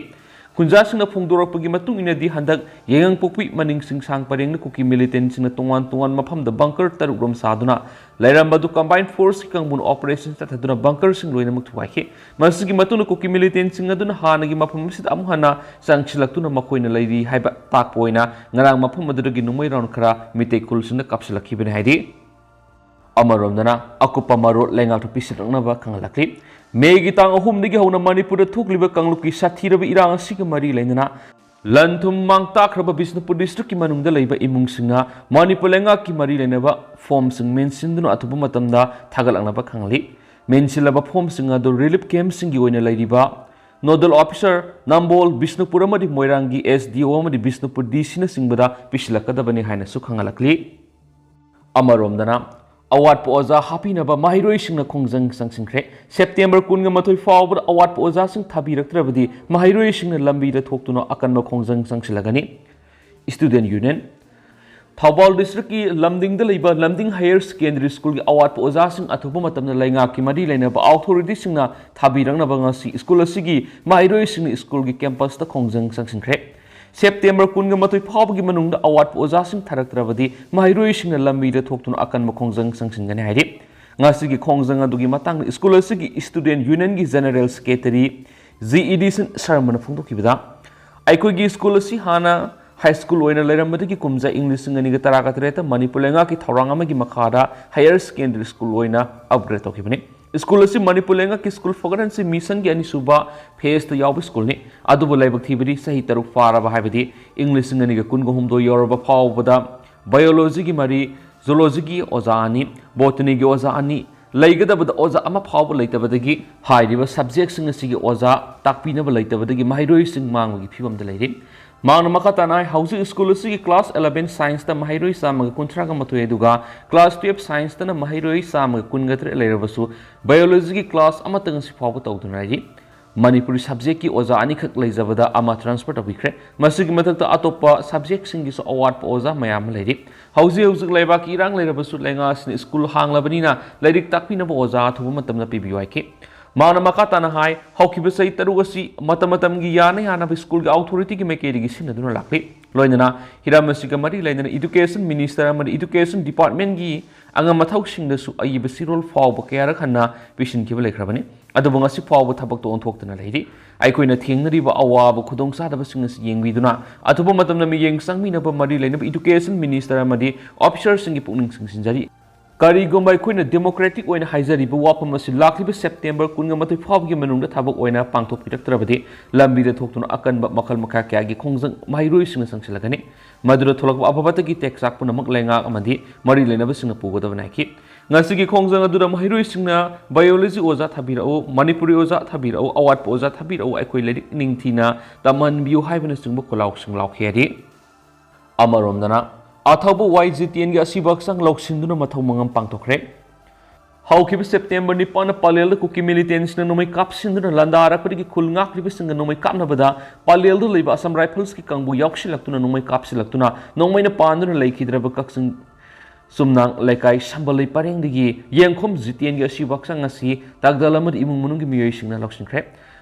ꯈꯨꯟꯖꯥꯁꯤꯡꯅ ꯐꯣꯡꯗꯣꯔꯛꯄꯒꯤ ꯃꯇꯨꯡ ꯏꯟꯅꯗꯤ, ꯍꯟꯗꯛ ꯌꯥꯏꯉꯪꯄꯣꯛꯄꯤ ꯃꯅꯤꯡ ꯆꯤꯡꯁꯥꯡ ꯄꯔꯦꯡꯗ ꯀꯨꯀꯤ ꯃꯤꯂꯤꯇꯦꯟꯁꯤꯡꯅ ꯇꯣꯉꯥꯟ ꯇꯣꯉꯥꯟꯕ ꯃꯐꯝꯗ ꯕꯪꯀꯔ ꯇꯔꯨꯛ ꯔꯣꯝ ꯁꯥꯗꯨꯅ ꯂꯩꯔꯝꯕ ꯑꯗꯨ ꯀꯝꯕꯥꯏꯟ ꯐꯣꯔꯁꯀꯤ ꯀꯥꯡꯕꯨꯅ ꯑꯣꯄꯔꯦꯁꯟ ꯆꯠꯊꯗꯨꯅ ꯕꯪꯀꯔꯁꯤꯡ ꯂꯣꯏꯅꯃꯛ ꯊꯨꯒꯥꯏꯈꯤ꯫ ꯃꯁꯤꯒꯤ ꯃꯇꯨꯡꯗ ꯀꯨꯀꯤ ꯃꯤꯂꯤꯇꯦꯟꯁꯤꯡ ꯑꯗꯨꯅ ꯍꯥꯟꯅꯒꯤ ꯃꯐꯝ ꯑꯁꯤꯗ ꯑꯃꯨꯛ ꯍꯟꯅ ꯆꯪꯁꯤꯜꯂꯛꯇꯨꯅ ꯃꯈꯣꯏꯅ ꯂꯩꯔꯤ ꯍꯥꯏꯕ ꯇꯥꯛꯄ ꯑꯣꯏꯅ ꯉꯔꯥꯡ ꯃꯐꯝ ꯑꯗꯨꯗꯒꯤ ꯅꯣꯡꯃꯩ ꯔꯥꯎꯟ ꯈꯔ ꯃꯤꯇꯩ ꯈꯨꯜꯁꯤꯡꯗ ꯀꯥꯞꯁꯤꯜꯂꯛꯈꯤꯕꯅꯤ ꯍꯥꯏꯔꯤ꯫ ꯑꯃꯔꯣꯝꯗꯅ ꯑꯀꯨꯞꯄ ꯃꯔꯣꯜ ꯂꯩꯉꯥꯛꯇ ꯄꯤꯁꯤꯜꯂꯛꯅꯕ ꯈꯪꯍꯜꯂꯛꯂꯤ꯫ ꯃꯦꯒꯤ ꯇꯥꯡ ꯑꯍꯨꯝꯗꯒꯤ ꯍꯧꯅ ꯃꯅꯤꯄꯨꯔꯗ ꯊꯣꯛꯂꯤꯕ ꯀꯥꯡꯂꯨꯞꯀꯤ ꯁꯥꯊꯤꯔꯕ ꯏꯔꯥꯡ ꯑꯁꯤꯒ ꯃꯔꯤ ꯂꯩꯅꯅ ꯂꯟ ꯊꯨꯝ ꯃꯥꯡ ꯇꯥꯛꯈ꯭ꯔꯕ ꯕꯤꯁꯅꯨꯄꯨꯔ ꯗꯤꯁꯇ꯭ꯔꯤꯛꯀꯤ ꯃꯅꯨꯡꯗ ꯂꯩꯕ ꯏꯃꯨꯡꯁꯤꯡꯅ ꯃꯅꯤꯄꯨꯔ ꯂꯩꯉꯥꯛꯀꯤ ꯃꯔꯤ ꯂꯩꯅꯕ ꯐꯣꯝꯁꯤꯡ ꯃꯦꯟꯁꯤꯟꯗꯨꯅ ꯑꯊꯨꯕ ꯃꯇꯝꯗ ꯊꯥꯒꯠꯂꯛꯅꯕ ꯈꯪꯍꯜꯂꯤ꯫ ꯃꯦꯟꯁꯤꯜꯂꯕ ꯐꯣꯝꯁꯤꯡ ꯑꯗꯨ ꯔꯤꯂꯤꯐ ꯀꯦꯝꯞꯁꯤꯡꯒꯤ ꯑꯣꯏꯅ ꯂꯩꯔꯤꯕ ꯅꯣꯗꯜ ꯑꯣꯐꯤꯁꯥꯔ ꯅꯝꯕꯣꯜ, ꯕꯤꯁꯅꯨꯄꯨꯔ ꯑꯃꯗꯤ ꯃꯣꯏꯔꯥꯡꯒꯤ ꯑꯦꯁ ꯗꯤ ꯑꯣ ꯑꯃꯗꯤ ꯕꯤꯁꯅꯨꯄꯨꯔ ꯗꯤ ꯁꯤꯅꯆꯤꯡꯕꯗ ꯄꯤꯁꯤꯜꯂꯛꯀꯗꯕꯅꯤ ꯍꯥꯏꯅꯁꯨ ꯈꯪꯍꯜꯂꯛꯂꯤ꯫ ꯑꯃꯔꯣꯝꯗꯅ, ꯑꯋꯥꯠꯄ ꯑꯣꯖꯥ ꯍꯥꯞꯄꯤꯅꯕ ꯃꯍꯩꯔꯣꯏꯁꯤꯡꯅ ꯈꯣꯡꯖꯪ ꯆꯪꯁꯤꯟꯈ꯭ꯔꯦ꯫ ꯁꯦꯞꯇꯦꯝꯕꯔ ꯀꯨꯟꯒ ꯃꯥꯊꯣꯏ ꯐꯥꯎꯕꯗ ꯑꯋꯥꯠꯄ ꯑꯣꯖꯥꯁꯤꯡ ꯊꯥꯕꯤꯔꯛꯇ꯭ꯔꯕꯗꯤ ꯃꯍꯩꯔꯣꯏꯁꯤꯡꯅ ꯂꯝꯕꯤꯗ ꯊꯣꯛꯇꯨꯅ ꯑꯀꯟꯕ ꯈꯣꯡꯖꯪ ꯆꯪꯁꯤꯜꯂꯒꯅꯤ꯫ Student Union꯫ ꯊꯧꯕꯥꯜ ꯗꯤꯁꯇ꯭ꯔꯤꯛꯀꯤ ꯂꯝꯗꯤꯡꯗ ꯂꯩꯕ ꯂꯝꯗꯤꯡ ꯍꯥꯌꯔ ꯁꯦꯀꯦꯟꯗꯔꯤ ꯁ꯭ꯀꯨꯜꯒꯤ ꯑꯋꯥꯠꯄ ꯑꯣꯖꯥꯁꯤꯡ ꯑꯊꯨꯕ ꯃꯇꯝꯗ ꯂꯩꯉꯥꯛꯀꯤ ꯃꯔꯤ ꯂꯩꯅꯕ ꯑꯣꯊꯣꯔꯤꯇꯤꯁꯤꯡꯅ ꯊꯥꯕꯤꯔꯛꯅꯕ ꯉꯁꯤ ꯁ꯭ꯀꯨꯜ ꯑꯁꯤꯒꯤ ꯃꯍꯩꯔꯣꯏꯁꯤꯡꯅ ꯁ꯭ꯀꯨꯜꯒꯤ ꯀꯦꯝꯄꯁꯇ ꯈꯣꯡꯖꯪ ꯆꯪꯁꯤꯟꯈ꯭ꯔꯦ꯫ ꯁꯦꯞꯇꯦꯝꯕꯔ ꯀꯨꯟꯒ ꯃꯥꯊꯣꯏ ꯐꯥꯎꯕꯒꯤ ꯃꯅꯨꯡꯗ ꯑꯋꯥꯠꯄ ꯑꯣꯖꯥꯁꯤꯡ ꯊꯥꯔꯛꯇ꯭ꯔꯕꯗꯤ ꯃꯍꯩꯔꯣꯏꯁꯤꯡꯅ ꯂꯝꯕꯤꯗ ꯊꯣꯛꯇꯨꯅ ꯑꯀꯟꯕ ꯈꯣꯡꯖꯪ ꯆꯪꯁꯤꯟꯒꯅꯤ ꯍꯥꯏꯔꯤ꯫ ꯉꯁꯤꯒꯤ ꯈꯣꯡꯖꯪ ꯑꯗꯨꯒꯤ ꯃꯇꯥꯡꯗ ꯁ꯭ꯀꯨꯜ ꯑꯁꯤꯒꯤ Student Unionꯒꯤ General Secretary ꯖꯤ ꯏꯗꯤꯁꯟ ꯁꯔꯃꯅ ꯐꯣꯡꯗꯣꯛꯈꯤꯕꯗ, ꯑꯩꯈꯣꯏꯒꯤ ꯁ꯭ꯀꯨꯜ ꯑꯁꯤ ꯍꯥꯟꯅ ꯍꯥꯏ ꯁ꯭ꯀꯨꯜ ꯑꯣꯏꯅ ꯂꯩꯔꯝꯕꯗꯒꯤ ꯀꯨꯝꯖꯥ ꯏꯪ ꯂꯤꯁꯤꯡ ꯑꯅꯤꯒ ꯇꯔꯥꯒ ꯇꯔꯦꯠꯇ ꯃꯅꯤꯄꯨꯔ ꯂꯩꯉꯥꯛꯀꯤ ꯊꯧꯔꯥꯡ ꯑꯃꯒꯤ ꯃꯈꯥꯗ ꯍꯥꯌꯔ ꯁꯦꯀꯦꯟꯗꯔꯤ ꯁ꯭ꯀꯨꯜ ꯑꯣꯏꯅ ꯑꯞꯒ꯭ꯔꯦꯗ ꯇꯧꯈꯤꯕꯅꯤ꯫ ꯁ꯭ꯀꯨꯜ ꯑꯁꯤ ꯃꯅꯤꯄꯨꯔ ꯂꯩꯉꯥꯛꯀꯤ ꯁ꯭ꯀꯨꯜ ꯐꯒꯠꯍꯟꯁꯤ ꯃꯤꯁꯟꯒꯤ ꯑꯅꯤꯁꯨꯕ ꯐꯦꯁꯇ ꯌꯥꯎꯕ ꯁ꯭ꯀꯨꯜꯅꯤ꯫ ꯑꯗꯨꯕꯨ ꯂꯥꯏꯕꯛ ꯊꯤꯕꯗꯤ ꯆꯍꯤ ꯇꯔꯨꯛ ꯐꯥꯔꯕ, ꯍꯥꯏꯕꯗꯤ ꯏꯪ ꯂꯤꯁꯤꯡ ꯑꯅꯤꯒ ꯀꯨꯟꯒ ꯍꯨꯝꯗꯣꯏ ꯌꯧꯔꯕ ꯐꯥꯎꯕꯗ ꯕꯥꯏꯑꯣꯂꯣꯖꯤꯒꯤ ꯃꯔꯤ, ꯖꯨꯂꯣꯖꯤꯒꯤ ꯑꯣꯖꯥ ꯑꯅꯤ, ꯕꯣꯇꯅꯤꯒꯤ ꯑꯣꯖꯥ ꯑꯅꯤ, ꯂꯩꯒꯗꯕꯗ ꯑꯣꯖꯥ ꯑꯃ ꯐꯥꯎꯕ ꯂꯩꯇꯕꯗꯒꯤ ꯍꯥꯏꯔꯤꯕ ꯁꯕꯖꯦꯛꯁꯤꯡ ꯑꯁꯤꯒꯤ ꯑꯣꯖꯥ ꯇꯥꯛꯄꯤꯅꯕ ꯂꯩꯇꯕꯗꯒꯤ ꯃꯍꯩꯔꯣꯏꯁꯤꯡ ꯃꯥꯡꯕꯒꯤ ꯐꯤꯕꯝꯗ ꯂꯩꯔꯤ꯫ ꯃꯍꯥꯛꯅ ꯃꯈꯥ ꯇꯥꯅ ꯍꯥꯏ, ꯍꯧꯖꯤꯛ ꯁ꯭ꯀꯨꯜ ꯑꯁꯤꯒꯤ ꯀ꯭ꯂꯥꯁ eleven ꯁꯥꯏꯟꯁꯇ ꯃꯍꯩꯔꯣꯏ ꯆꯥꯝꯃꯒ ꯀꯨꯟꯊ꯭ꯔꯥꯒ ꯃꯥꯊꯣꯏ ꯑꯗꯨꯒ ꯀ꯭ꯂꯥꯁ twelve ꯁꯥꯏꯟꯁꯇꯅ ꯃꯍꯩꯔꯣꯏ ꯆꯥꯝꯃꯒ ꯀꯨꯟꯒ ꯇꯔꯦꯠ ꯂꯩꯔꯕꯁꯨ ꯕꯥꯏꯑꯣꯂꯣꯖꯤꯒꯤ ꯀ꯭ꯂꯥꯁ ꯑꯃꯠꯇ ꯉꯁꯤ ꯐꯥꯎꯕ ꯇꯧꯗꯨꯅ ꯂꯩꯔꯤ꯫ ꯃꯅꯤꯄꯨꯔꯤ ꯁꯕꯖꯦꯛꯀꯤ ꯑꯣꯖꯥ ꯑꯅꯤꯈꯛ ꯂꯩꯖꯕꯗ ꯑꯃ ꯇ꯭ꯔꯥꯟꯁꯐꯔ ꯇꯧꯕꯤꯈ꯭ꯔꯦ꯫ ꯃꯁꯤꯒꯤ ꯃꯊꯛꯇ ꯑꯇꯣꯞꯄ ꯁꯕꯖꯦꯛꯁꯤꯡꯒꯤꯁꯨ ꯑꯋꯥꯠꯄ ꯑꯣꯖꯥ ꯃꯌꯥꯝ ꯑꯃ ꯂꯩꯔꯤ꯫ ꯍꯧꯖꯤꯛ ꯍꯧꯖꯤꯛ ꯂꯩꯕꯥꯛꯀꯤ ꯏꯔꯥꯡ ꯂꯩꯔꯕꯁꯨ ꯂꯩꯉꯥꯛ ꯑꯁꯤꯅ ꯁ꯭ꯀꯨꯜ ꯍꯥꯡꯂꯕꯅꯤꯅ ꯂꯥꯏꯔꯤꯛ ꯇꯥꯛꯄꯤꯅꯕ ꯑꯣꯖꯥ ꯑꯊꯨꯕ ꯃꯇꯝꯗ ꯄꯤꯕꯤꯌꯨ ꯍꯥꯏꯈꯤ꯫ ꯃꯍꯥꯛꯅ ꯃꯈꯥ ꯇꯥꯅ ꯍꯥꯏ, ꯍꯧꯈꯤꯕ ꯆꯍꯤ ꯇꯔꯨꯛ ꯑꯁꯤ ꯃꯇꯝ ꯃꯇꯝꯒꯤ ꯌꯥꯅ ꯌꯥꯅꯕ ꯁ꯭ꯀꯨꯜꯒꯤ ꯑꯣꯊꯣꯔꯤꯇꯤꯒꯤ ꯃꯥꯏꯀꯩꯗꯒꯤ ꯁꯤꯟꯅꯗꯨꯅ ꯂꯥꯛꯂꯤ꯫ ꯂꯣꯏꯅꯅ ꯍꯤꯔꯝ ꯑꯁꯤꯒ ꯃꯔꯤ ꯂꯩꯅꯅ ꯏꯗꯨꯀꯦꯁꯟ ꯃꯤꯅꯤꯁꯇꯔ ꯑꯃꯗꯤ ꯏꯗꯨꯀꯦꯁꯟ ꯗꯤꯄꯥꯔꯠꯃꯦꯟꯒꯤ ꯑꯉꯝꯕ ꯊꯧꯁꯤꯡꯗꯁꯨ ꯑꯏꯕ ꯆꯦꯔꯣꯜ ꯐꯥꯎꯕ ꯀꯌꯥꯔꯛ ꯍꯟꯅ ꯄꯤꯁꯤꯟꯈꯤꯕ ꯂꯩꯈ꯭ꯔꯕꯅꯤ꯫ ꯑꯗꯨꯕꯨ ꯉꯁꯤ ꯐꯥꯎꯕ ꯊꯕꯛꯇ ꯑꯣꯟꯊꯣꯛꯇꯅ ꯂꯩꯔꯤ꯫ ꯑꯩꯈꯣꯏꯅ ꯊꯦꯡꯅꯔꯤꯕ ꯑꯋꯥꯕ ꯈꯨꯗꯣꯡꯆꯥꯗꯕꯁꯤꯡ ꯑꯁꯤ ꯌꯦꯡꯕꯤꯗꯨꯅ ꯑꯊꯨꯕ ꯃꯇꯝꯗ ꯃꯤꯠꯌꯦꯡ ꯆꯪꯃꯤꯟꯅꯕ ꯃꯔꯤ ꯂꯩꯅꯕ ꯏꯗꯨꯀꯦꯁꯟ ꯃꯤꯅꯤꯁꯇꯔ ꯑꯃꯗꯤ ꯑꯣꯐꯤꯁꯔꯁꯤꯡꯒꯤ ꯄꯨꯛꯅꯤꯡ ꯆꯤꯡꯁꯤꯟꯖꯔꯤ꯫ ꯀꯔꯤꯒꯨꯝꯕ ꯑꯩꯈꯣꯏꯅ ꯗꯦꯃꯣꯀ꯭ꯔꯦꯇꯤꯛ ꯑꯣꯏꯅ ꯍꯥꯏꯖꯔꯤꯕ ꯋꯥꯐꯝ ꯑꯁꯤ ꯂꯥꯛꯂꯤꯕ ꯁꯦꯞꯇꯦꯝꯕꯔ ꯀꯨꯟꯒ ꯃꯥꯊꯣꯏ ꯐꯥꯎꯕꯒꯤ ꯃꯅꯨꯡꯗ ꯊꯕꯛ ꯑꯣꯏꯅ ꯄꯥꯡꯊꯣꯛꯄꯤꯔꯛꯇ꯭ꯔꯕꯗꯤ ꯂꯝꯕꯤꯗ ꯊꯣꯛꯇꯨꯅ ꯑꯀꯟꯕ ꯃꯈꯜ ꯃꯈꯥ ꯀꯌꯥꯒꯤ ꯈꯣꯡꯖꯪ ꯃꯍꯩꯔꯣꯏꯁꯤꯡꯅ ꯆꯪꯁꯤꯜꯂꯛꯀꯅꯤ꯫ ꯃꯗꯨꯗ ꯊꯣꯛꯂꯛꯄ ꯑꯐ ꯐꯠꯇꯒꯤ ꯇꯦꯛꯆꯥꯛ ꯄꯨꯝꯅꯃꯛ ꯂꯩꯉꯥꯛ ꯑꯃꯗꯤ ꯃꯔꯤ ꯂꯩꯅꯕꯁꯤꯡꯅ ꯄꯨꯒꯗꯕꯅꯤ ꯍꯥꯏꯈꯤ꯫ ꯉꯁꯤꯒꯤ ꯈꯣꯡꯖꯪ ꯑꯗꯨꯗ ꯃꯍꯩꯔꯣꯏꯁꯤꯡꯅ ꯕꯥꯏꯑꯣꯂꯣꯖꯤ ꯑꯣꯖꯥ ꯊꯥꯕꯤꯔꯛꯎ, ꯃꯅꯤꯄꯨꯔꯤ ꯑꯣꯖꯥ ꯊꯥꯕꯤꯔꯛꯎ, ꯑꯋꯥꯠꯄ ꯑꯣꯖꯥ ꯊꯥꯕꯤꯔꯛꯎ, ꯑꯩꯈꯣꯏ ꯂꯥꯏꯔꯤꯛ ꯅꯤꯡꯊꯤꯅ ꯇꯝꯍꯟꯕꯤꯌꯨ ꯍꯥꯏꯕꯅꯆꯤꯡꯕ ꯈꯣꯜꯂꯥꯎꯁꯤꯡ ꯂꯥꯎꯈꯤ ꯍꯥꯏꯔꯤ꯫ ꯑꯃꯔꯣꯝꯗꯅ, ꯑꯊꯧꯕ ꯋꯥꯏ ꯖꯤꯇꯦꯟꯒꯤ ꯑꯁꯤꯕ ꯍꯛꯆꯥꯡ ꯂꯧꯁꯤꯟꯗꯨꯅ ꯃꯊꯧ ꯃꯉꯝ ꯄꯥꯡꯊꯣꯛꯈ꯭ꯔꯦ꯫ ꯍꯧꯈꯤꯕ ꯁꯦꯞꯇꯦꯝꯕꯔ ꯅꯤꯄꯥꯟꯗ ꯄꯂꯦꯜꯗ ꯀꯨꯀꯤ ꯃꯤꯂꯤꯇꯦꯟꯁꯤꯡꯅ ꯅꯣꯡꯃꯩ ꯀꯥꯞꯁꯤꯟꯗꯨꯅ ꯂꯥꯟꯗꯥꯔꯛꯄꯗꯒꯤ ꯈꯨꯜ ꯉꯥꯛꯂꯤꯕꯁꯤꯡꯒ ꯅꯣꯡꯃꯩ ꯀꯥꯞꯅꯕꯗ ꯄꯂꯦꯜꯗ ꯂꯩꯕ ꯑꯁꯥꯝ ꯔꯥꯏꯐꯜꯁꯀꯤ ꯀꯥꯡꯕꯨ ꯌꯥꯎꯁꯤꯜꯂꯛꯇꯨꯅ ꯅꯣꯡꯃꯩ ꯀꯥꯞꯁꯤꯜꯂꯛꯇꯨꯅ ꯅꯣꯡꯃꯩꯅ ꯄꯥꯟꯗꯨꯅ ꯂꯩꯈꯤꯗ꯭ꯔꯕ ꯀꯛꯆꯤꯡ ꯆꯨꯝꯅꯥꯡ ꯂꯩꯀꯥꯏ ꯁꯝꯕꯜꯂꯩ ꯄꯔꯦꯡꯗꯒꯤ ꯌꯦꯡꯈꯣꯝ ꯖꯤꯇꯦꯟꯒꯤ ꯑꯁꯤꯕ ꯍꯛꯆꯥꯡ ꯑꯁꯤ ꯇꯥꯛꯗꯜ ꯑꯃꯗꯤ ꯏꯃꯨꯡ ꯃꯅꯨꯡꯒꯤ ꯃꯤꯑꯣꯏꯁꯤꯡꯅ ꯂꯧꯁꯤꯟꯈ꯭ꯔꯦ꯫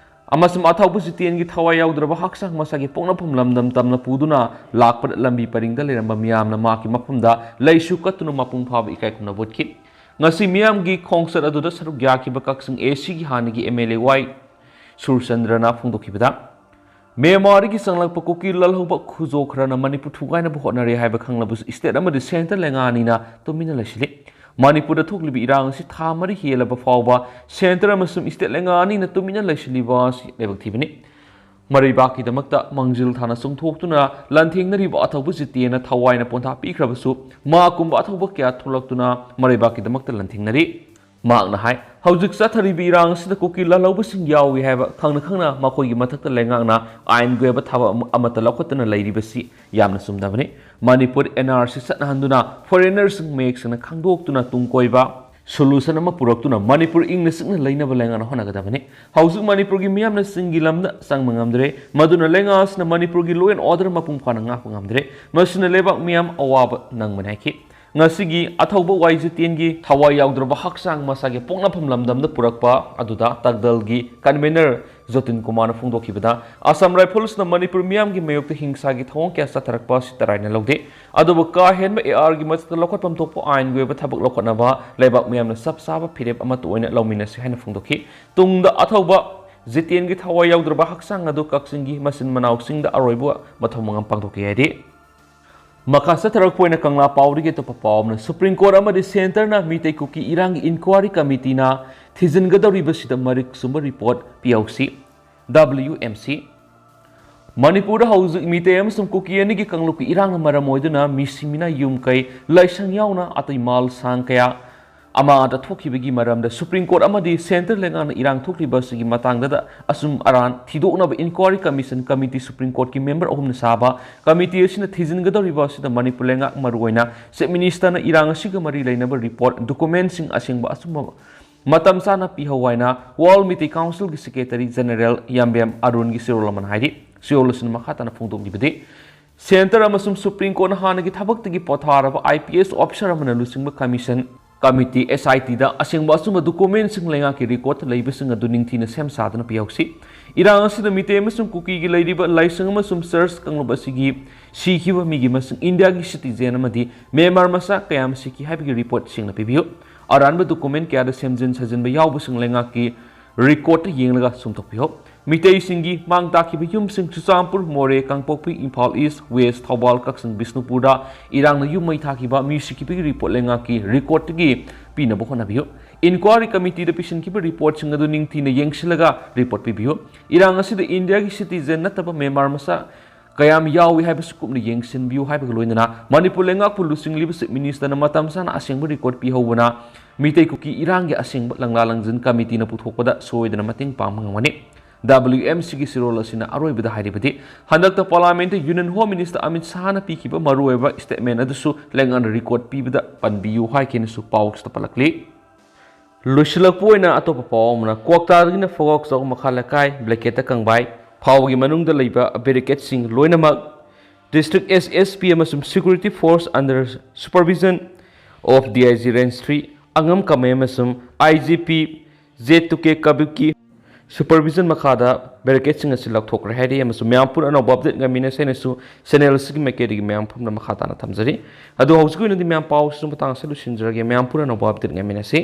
ꯑꯃꯁꯨꯡ ꯑꯊꯧꯕ ꯖꯤꯇꯦꯟꯒꯤ ꯊꯋꯥꯏ ꯌꯥꯎꯗ꯭ꯔꯕ ꯍꯛꯆꯥꯡ ꯃꯁꯥꯒꯤ ꯄꯣꯛꯅꯐꯝ ꯂꯝꯗꯝ ꯇꯝꯅ ꯄꯨꯗꯨꯅ ꯂꯥꯛꯄꯗ ꯂꯝꯕꯤ ꯄꯔꯤꯡꯗ ꯂꯩꯔꯝꯕ ꯃꯤꯌꯥꯝꯅ ꯃꯍꯥꯛꯀꯤ ꯃꯐꯝꯗ ꯂꯩꯁꯨ ꯀꯠꯇꯨꯅ ꯃꯄꯨꯡ ꯐꯥꯕ ꯏꯀꯥꯏ ꯈꯨꯝꯅꯕ ꯎꯠꯈꯤ꯫ ꯉꯁꯤ ꯃꯤꯌꯥꯝꯒꯤ ꯈꯣꯡꯆꯠ ꯑꯗꯨꯗ ꯁꯔꯨꯛ ꯌꯥꯈꯤꯕ ꯀꯛꯆꯤꯡ ꯑꯦ ꯁꯤꯒꯤ ꯍꯥꯟꯅꯒꯤ ꯑꯦꯝ ꯑꯦꯜ ꯑꯦ ꯋꯥꯏ ꯁꯨꯔꯆꯟꯗ꯭ꯔꯅ ꯐꯣꯡꯗꯣꯛꯈꯤꯕꯗ, ꯃ꯭ꯌꯥꯟꯃꯥꯔꯗꯒꯤ ꯆꯪꯂꯛꯄ ꯀꯨꯀꯤ ꯂꯥꯜꯍꯧꯕ ꯈꯨꯖꯣ ꯈꯔꯅ ꯃꯅꯤꯄꯨꯔ ꯊꯨꯒꯥꯏꯅꯕ ꯍꯣꯠꯅꯔꯦ ꯍꯥꯏꯕ ꯈꯪꯂꯕꯁꯨ ꯁ꯭ꯇꯦꯠ ꯑꯃꯗꯤ ꯁꯦꯟꯇꯔ ꯂꯩꯉꯥꯛ ꯑꯅꯤꯅ ꯇꯨꯃꯤꯟꯅ ꯂꯩꯁꯤꯜꯂꯤ꯫ ꯃꯅꯤꯄꯨꯔꯗ ꯊꯣꯛꯂꯤꯕ ꯏꯔꯥꯡ ꯑꯁꯤ ꯊꯥ ꯃꯔꯤ ꯍꯦꯜꯂꯕ ꯐꯥꯎꯕ ꯁꯦꯟꯇꯔ ꯑꯃꯁꯨꯡ ꯁ꯭ꯇꯦꯠ ꯂꯩꯉꯥꯛ ꯑꯅꯤꯅ ꯇꯨꯃꯤꯟꯅ ꯂꯩꯁꯤꯜꯂꯤꯕ ꯑꯁꯤ ꯂꯥꯏꯕꯛ ꯊꯤꯕꯅꯤ꯫ ꯃꯔꯩꯕꯥꯛꯀꯤꯗꯃꯛꯇ ꯃꯥꯡꯖꯤꯜ ꯊꯥꯅ ꯆꯣꯡꯊꯣꯛꯇꯨꯅ ꯂꯥꯟꯊꯦꯡꯅꯔꯤꯕ ꯑꯊꯧꯕ ꯖꯤꯇꯦꯟꯅ ꯊꯋꯥꯏꯅ ꯄꯣꯟꯊꯥ ꯄꯤꯈ꯭ꯔꯕꯁꯨ, ꯃꯥ ꯀꯨꯝꯕ ꯑꯊꯧꯕ ꯀꯌꯥ ꯊꯣꯛꯂꯛꯇꯨꯅ ꯃꯔꯩꯕꯥꯛꯀꯤꯗꯃꯛꯇ ꯂꯥꯟꯊꯦꯡꯅꯔꯤ꯫ ꯃꯍꯥꯛꯅ ꯍꯥꯏ, ꯍꯧꯖꯤꯛ ꯆꯠꯊꯔꯤꯕ ꯏꯔꯥꯡ ꯑꯁꯤꯗ ꯀꯨꯀꯤ ꯂꯥꯜꯍꯧꯕꯁꯤꯡ ꯌꯥꯎꯏ ꯍꯥꯏꯕ ꯈꯪꯅ ꯈꯪꯅ ꯃꯈꯣꯏꯒꯤ ꯃꯊꯛꯇ ꯂꯩꯉꯥꯛꯅ ꯑꯥꯏꯟꯒꯤ ꯑꯣꯏꯕ ꯊꯕꯛ ꯑꯃ-, ꯑꯃꯠꯇ ꯂꯧꯈꯠꯇꯅ ꯂꯩꯔꯤꯕꯁꯤ ꯌꯥꯝꯅ ꯆꯨꯝꯗꯕꯅꯤ꯫ ꯃꯅꯤꯄꯨꯔ ꯑꯦꯟ ꯑꯥꯔ ꯁꯤ ꯆꯠꯅꯍꯟꯗꯨꯅ ꯐꯣꯔꯦꯅꯔꯁꯤꯡ ꯃꯌꯦꯛ ꯁꯦꯡꯅ ꯈꯪꯗꯣꯛꯇꯨꯅ ꯇꯨꯡ ꯀꯣꯏꯕ ꯁꯣꯂꯨꯁꯟ ꯑꯃ ꯄꯨꯔꯛꯇꯨꯅ ꯃꯅꯤꯄꯨꯔ ꯏꯪꯅ ꯆꯤꯛꯅ ꯂꯩꯅꯕ ꯂꯩꯉꯥꯛꯅ ꯍꯣꯠꯅꯒꯗꯕꯅꯤ꯫ ꯍꯧꯖꯤꯛ ꯃꯅꯤꯄꯨꯔꯒꯤ ꯃꯤꯌꯥꯝꯅ ꯆꯤꯡꯒꯤ ꯂꯝꯗ ꯆꯪꯕ ꯉꯝꯗ꯭ꯔꯦ, ꯃꯗꯨꯅ ꯂꯩꯉꯥꯛ ꯑꯁꯤꯅ ꯃꯅꯤꯄꯨꯔꯒꯤ law and order ꯃꯄꯨꯡ ꯐꯥꯅ ꯉꯥꯛꯄ ꯉꯝꯗ꯭ꯔꯦ꯫ ꯃꯁꯤꯅ ꯂꯩꯕꯥꯛ ꯃꯤꯌꯥꯝ ꯑꯋꯥꯕ ꯅꯪꯕꯅꯤ ꯍꯥꯏꯈꯤ꯫ ꯉꯁꯤꯒꯤ ꯑꯊꯧꯕ ꯋꯥꯏ ꯖꯤꯇꯦꯟꯒꯤ ꯊꯋꯥꯏ ꯌꯥꯎꯗ꯭ꯔꯕ ꯍꯛꯆꯥꯡ ꯃꯁꯥꯒꯤ ꯄꯣꯛꯅꯐꯝ ꯂꯝꯗꯝꯗ ꯄꯨꯔꯛꯄ ꯑꯗꯨꯗ ꯇꯥꯛꯗꯜꯒꯤ convener ꯖꯣꯇꯤꯟ ꯀꯨꯃꯥꯔꯅ ꯐꯣꯡꯗꯣꯛꯈꯤꯕꯗ, ꯑꯁꯥꯝ ꯔꯥꯏꯐꯜꯁꯅ ꯃꯅꯤꯄꯨꯔ ꯃꯤꯌꯥꯝꯒꯤ ꯃꯥꯌꯣꯛꯇ ꯍꯤꯡꯁꯥꯒꯤ ꯊꯧꯑꯣꯡ ꯀꯌꯥ ꯆꯠꯊꯔꯛꯄ ꯑꯁꯤ ꯇꯔꯥꯏꯅ ꯂꯧꯗꯦ꯫ ꯑꯗꯨꯕꯨ ꯀꯥ ꯍꯦꯟꯕ ꯑꯦ ꯑꯥꯔꯒꯤ ꯃꯊꯛꯇ ꯂꯧꯈꯠꯐꯝ ꯊꯣꯛꯄ ꯑꯥꯏꯟꯒꯤ ꯑꯣꯏꯕ ꯊꯕꯛ ꯂꯧꯈꯠꯅꯕ ꯂꯩꯕꯥꯛ ꯃꯤꯌꯥꯝꯅ ꯆꯞ ꯆꯥꯕ ꯐꯤꯔꯦꯞ ꯑꯃꯠꯇ ꯑꯣꯏꯅ ꯂꯧꯃꯤꯟꯅꯁꯤ ꯍꯥꯏꯅ ꯐꯣꯡꯗꯣꯛꯈꯤ꯫ ꯇꯨꯡꯗ ꯑꯊꯧꯕ ꯖꯤꯇꯦꯟꯒꯤ ꯊꯋꯥꯏ ꯌꯥꯎꯗ꯭ꯔꯕ ꯍꯛꯆꯥꯡ ꯑꯗꯨ ꯀꯛꯆꯤꯡꯒꯤ ꯃꯆꯤꯟ ꯃꯅꯥꯎꯁꯤꯡꯗ ꯑꯔꯣꯏꯕ ꯃꯊꯧ ꯃꯉꯝ ꯄꯥꯡꯊꯣꯛꯀꯦ ꯍꯥꯏꯔꯤ꯫ ꯃꯈꯥ ꯆꯠꯊꯔꯛꯄ ꯑꯣꯏꯅ ꯀꯪꯂꯥ ꯄꯥꯎꯗꯒꯤ ꯑꯇꯣꯞꯄ ꯄꯥꯎ ꯑꯃꯅ, ꯁꯨꯄ꯭ꯔꯤꯝ ꯀꯣꯔꯠ ꯑꯃꯗꯤ ꯁꯦꯟꯇꯔꯅ ꯃꯤꯇꯩ ꯀꯨꯀꯤ ꯏꯔꯥꯡꯒꯤ ꯏꯟꯀ꯭ꯋꯥꯔꯤ ꯀꯃꯤꯇꯤꯅ ꯊꯤꯖꯤꯟꯒꯗꯧꯔꯤꯕꯁꯤꯗ ꯃꯔꯤꯛ ꯆꯨꯝꯕ ꯔꯤꯄꯣꯔꯠ ꯄꯤꯍꯧꯁꯤ꯫ ꯗꯕ꯭ꯂꯤꯌꯨ M C. ꯃꯅꯤꯄꯨꯔꯗ ꯍꯧꯖꯤꯛ ꯃꯤꯇꯩ ꯑꯃꯁꯨꯡ ꯀꯨꯀꯤ ꯑꯅꯤꯒꯤ ꯀꯥꯡꯂꯨꯞꯀꯤ ꯏꯔꯥꯡꯅ ꯃꯔꯝ ꯑꯣꯏꯗꯨꯅ ꯃꯤꯁꯤ ꯃꯤꯅꯥ, ꯌꯨꯝ ꯀꯩ, ꯂꯥꯏꯁꯪ ꯌꯥꯎꯅ ꯑꯇꯩ ꯃꯥꯜ ꯁꯥꯡ ꯀꯌꯥ ꯑꯃꯗ ꯊꯣꯛꯈꯤꯕꯒꯤ ꯃꯔꯝꯗ ꯁꯨꯄ꯭ꯔꯤꯝ ꯀꯣꯔꯠ ꯑꯃꯗꯤ ꯁꯦꯟꯇꯔ ꯂꯩꯉꯥꯛꯅ ꯏꯔꯥꯡ ꯊꯣꯛꯂꯤꯕ ꯑꯁꯤꯒꯤ ꯃꯇꯥꯡꯗꯗ ꯑꯁꯨꯝ ꯑꯔꯥꯟ ꯊꯤꯗꯣꯛꯅꯕ ꯏꯟꯀ꯭ꯋꯥꯔꯤ ꯀꯃꯤꯁꯟ ꯀꯃꯤꯇꯤ ꯁꯨꯄ꯭ꯔꯤꯝ ꯀꯣꯔꯠꯀꯤ ꯃꯦꯝꯕꯔ ꯑꯍꯨꯝꯅ ꯁꯥꯕ ꯀꯃꯤꯇꯤ ꯑꯁꯤꯅ ꯊꯤꯖꯤꯟꯒꯗꯧꯔꯤꯕ ꯑꯁꯤꯗ ꯃꯅꯤꯄꯨꯔ ꯂꯩꯉꯥꯛ, ꯃꯔꯨꯑꯣꯏꯅ ꯆꯤꯐ ꯃꯤꯅꯤꯁꯇꯔꯅ ꯏꯔꯥꯡ ꯑꯁꯤꯒ ꯃꯔꯤ ꯂꯩꯅꯕ ꯔꯤꯄꯣꯔꯠ, ꯗꯣꯀꯨꯃꯦꯟꯁꯤꯡ ꯑꯁꯦꯡꯕ ꯑꯆꯨꯝꯕ ꯃꯇꯝ ꯆꯥꯅ ꯄꯤꯍꯧ ꯍꯥꯏꯅ ꯋꯥꯔꯜ ꯃꯤꯇꯩ ꯀꯥꯎꯟꯁꯤꯜꯒꯤ ꯁꯦꯀ꯭ꯔꯦꯇꯔꯤ ꯖꯦꯅꯦꯔꯦꯜ ꯌꯥꯝꯕꯦꯝ ꯑꯔꯨꯟꯒꯤ ꯆꯦꯔꯣꯜ ꯑꯃꯅ ꯍꯥꯏꯔꯤ꯫ ꯆꯦꯔꯣꯜ ꯑꯁꯤꯅ ꯃꯈꯥ ꯇꯥꯅ ꯐꯣꯡꯗꯣꯛꯂꯤꯕꯗꯤ, ꯁꯦꯟꯇꯔ ꯑꯃꯁꯨꯡ ꯁꯨꯄ꯭ꯔꯤꯝ ꯀꯣꯔꯠꯅ ꯍꯥꯟꯅꯒꯤ ꯊꯕꯛꯇꯒꯤ ꯄꯣꯊꯥꯔꯕ ꯑꯥꯏ ꯄꯤ ꯑꯦꯁ ꯑꯣꯐꯤꯁꯥꯔ ꯑꯃꯅ ꯂꯨꯆꯤꯡꯕ ꯀꯃꯤꯁꯟ ꯀꯃꯤꯇꯤ, ꯑꯦꯁ ꯑꯥꯏ ꯇꯤꯗ ꯑꯁꯦꯡꯕ ꯑꯆꯨꯝꯕ ꯗꯣꯀꯨꯃꯦꯟꯁꯤꯡ ꯂꯩꯉꯥꯛꯀꯤ ꯔꯦꯀꯣꯔꯠꯇ ꯂꯩꯕꯁꯤꯡ ꯑꯗꯨ ꯅꯤꯡꯊꯤꯅ ꯁꯦꯝ ꯁꯥꯗꯨꯅ ꯄꯤꯍꯧꯁꯤ꯫ ꯏꯔꯥꯡ ꯑꯁꯤꯗ ꯃꯤꯇꯩ ꯑꯃꯁꯨꯡ ꯀꯨꯀꯤꯒꯤ ꯂꯩꯔꯤꯕ ꯂꯥꯏꯁꯪ ꯑꯃꯁꯨꯡ ꯆꯔꯆ ꯀꯥꯡꯂꯨꯞ ꯑꯁꯤꯒꯤ ꯁꯤꯈꯤꯕ ꯃꯤꯒꯤ ꯃꯁꯤꯡ, ꯏꯟꯗꯤꯌꯥꯒꯤ ꯁꯤꯇꯤꯖꯦꯟ ꯑꯃꯗꯤ ꯃ꯭ꯌꯥꯟꯃꯥꯔ ꯃꯆꯥ ꯀꯌꯥ ꯑꯃ ꯁꯤꯈꯤ ꯍꯥꯏꯕꯒꯤ ꯔꯤꯄꯣꯔꯠ ꯁꯦꯡꯅ ꯄꯤꯕꯤꯌꯨ꯫ ꯑꯔꯥꯟꯕ ꯗꯣꯀꯨꯃꯦꯟ ꯀꯌꯥꯗ ꯁꯦꯝꯖꯤꯟ ꯁꯥꯖꯤꯟꯕ ꯌꯥꯎꯕꯁꯤꯡ ꯂꯩꯉꯥꯛꯀꯤ ꯔꯦꯀꯣꯔꯠꯇ ꯌꯦꯡꯂꯒ ꯆꯨꯝꯊꯣꯛꯄꯤꯌꯨ꯫ ꯃꯤꯇꯩꯁꯤꯡꯒꯤ ꯃꯥꯡ ꯇꯥꯛꯈꯤꯕ ꯌꯨꯝꯁꯤꯡ ꯆꯨꯔꯆꯥꯟꯄꯨꯔ, ꯃꯣꯔꯦ, ꯀꯥꯡꯄꯣꯛꯄꯤ, ꯏꯝꯐꯥꯜ ꯏꯁ, ꯋꯦꯁ, ꯊꯧꯕꯥꯜ, ꯀꯛꯆꯤꯡ, ꯕꯤꯁꯅꯨꯄꯨꯔꯗ ꯏꯔꯥꯡꯅ ꯌꯨꯝ ꯃꯩ ꯊꯥꯈꯤꯕ ꯃꯤ ꯁꯤꯈꯤꯕꯒꯤ ꯔꯤꯄꯣꯔꯠ ꯂꯩꯉꯥꯛꯀꯤ ꯔꯦꯀꯣꯔꯠꯇꯒꯤ ꯄꯤꯅꯕ ꯍꯣꯠꯅꯕꯤꯌꯨ꯫ ꯏꯟꯀ꯭ꯋꯥꯔꯤ ꯀꯃꯤꯇꯤꯗ ꯄꯤꯁꯤꯟꯈꯤꯕ ꯔꯤꯄꯣꯔꯠꯁꯤꯡ ꯑꯗꯨ ꯅꯤꯡꯊꯤꯅ ꯌꯦꯡꯁꯤꯜꯂꯒ ꯔꯤꯄꯣꯔꯠ ꯄꯤꯕꯤꯌꯨ꯫ ꯏꯔꯥꯡ ꯑꯁꯤꯗ ꯏꯟꯗꯤꯌꯥꯒꯤ ꯁꯤꯇꯤꯖꯦꯟ ꯅꯠꯇꯕ ꯃ꯭ꯌꯥꯟꯃꯥꯔ ꯃꯆꯥ ꯀꯌꯥꯝ ꯌꯥꯎꯏ ꯍꯥꯏꯕꯁꯨ ꯀꯨꯞꯅ ꯌꯦꯡꯁꯤꯟꯕꯤꯌꯨ ꯍꯥꯏꯕꯒ ꯂꯣꯏꯅꯅ ꯃꯅꯤꯄꯨꯔ ꯂꯩꯉꯥꯛꯄꯨ ꯂꯨꯆꯤꯡꯂꯤꯕ ꯆꯤꯐ ꯃꯤꯅꯤꯁꯇꯔꯅ ꯃꯇꯝ ꯆꯥꯅ ꯑꯁꯦꯡꯕ ꯔꯦꯀꯣꯔꯠ ꯄꯤꯍꯧꯕꯅ ꯃꯤꯇꯩ ꯀꯨꯀꯤ ꯏꯔꯥꯡꯒꯤ ꯑꯁꯦꯡꯕ ꯂꯪꯂꯥ ꯂꯪꯖꯤꯟ ꯀꯃꯤꯇꯤꯅ ꯄꯨꯊꯣꯛꯄꯗ ꯁꯣꯏꯗꯅ ꯃꯇꯦꯡ ꯄꯥꯡꯕ ꯉꯝꯒꯅꯤ꯫ ꯗꯕ꯭ꯂꯤꯌꯨ ꯑꯦꯝ ꯁꯤꯒꯤ ꯆꯦꯔꯣꯜ ꯑꯁꯤꯅ ꯑꯔꯣꯏꯕꯗ ꯍꯥꯏꯔꯤꯕꯗꯤ, ꯍꯟꯗꯛꯇ ꯄꯥꯔꯂꯤꯌꯥꯃꯦꯟꯠꯇ ꯌꯨꯅꯤꯌꯟ ꯍꯣꯝ ꯃꯤꯅꯤꯁꯇꯔ ꯑꯃꯤꯠ ꯁꯥꯍꯅ ꯄꯤꯈꯤꯕ ꯃꯔꯨꯑꯣꯏꯕ ꯁ꯭ꯇꯦꯠꯃꯦꯟꯠ ꯑꯗꯨꯁꯨ ꯂꯩꯉꯥꯛꯅ ꯔꯦꯀꯣꯔꯠ ꯄꯤꯕꯗ ꯄꯟꯕꯤꯌꯨ ꯍꯥꯏꯈꯤꯅꯁꯨ ꯄꯥꯎ ꯑꯁꯤꯗ ꯄꯜꯂꯛꯂꯤ꯫ ꯂꯣꯏꯁꯤꯜꯂꯛꯄ ꯑꯣꯏꯅ ꯑꯇꯣꯞꯄ ꯄꯥꯎ ꯑꯃꯅ, ꯀ꯭ꯋꯥꯛꯇꯥꯗꯒꯤꯅ ꯐꯣꯒꯥꯎ ꯆꯧ ꯃꯈꯥ ꯂꯩꯀꯥꯏ, ꯕ꯭ꯂꯦꯀꯦꯠꯇ ꯀꯪꯕꯥꯏ ꯐꯥꯎꯕꯒꯤ ꯃꯅꯨꯡꯗ ꯂꯩꯕ ꯕꯦꯔꯤꯀꯦꯠꯁꯤꯡ ꯂꯣꯏꯅꯃꯛ District S S P ꯑꯃꯁꯨꯡ Security Force under supervision of D I G Range three ꯑꯉꯝ ꯀꯃꯩ ꯑꯃꯁꯨꯡ I G P J two K ꯀꯕꯤꯛꯀꯤ supervision ꯃꯈꯥꯗ ꯕꯦꯔꯤꯀꯦꯠꯁꯤꯡ ꯑꯁꯤ ꯂꯧꯊꯣꯛꯈ꯭ꯔꯦ ꯍꯥꯏꯔꯤ ꯑꯃꯁꯨꯡ ꯃꯌꯥꯝ ꯄꯨꯟꯅ ꯑꯅꯧꯕ update ꯉꯥꯏꯃꯤꯟꯅꯁꯦ ꯍꯥꯏꯅꯁꯨ channel ꯑꯁꯤꯒꯤ ꯃꯥꯏꯀꯩꯗꯒꯤ ꯃꯌꯥꯝ ꯄꯨꯝꯅ ꯃꯈꯥ ꯇꯥꯅ ꯊꯝꯖꯔꯤ꯫ ꯑꯗꯨ ꯍꯧꯖꯤꯛꯀꯤ ꯑꯣꯏꯅꯗꯤ ꯃꯌꯥꯝ ꯄꯥꯎ ꯑꯁꯤꯒꯤ ꯃꯇꯥꯡ ꯑꯁꯤꯗ ꯂꯣꯏꯁꯤꯟꯖꯔꯒꯦ꯫ ꯃꯌꯥꯝ ꯄꯨꯟꯅ ꯑꯅꯧꯕ update ꯉꯥꯏꯃꯤꯟꯅꯁꯤ꯫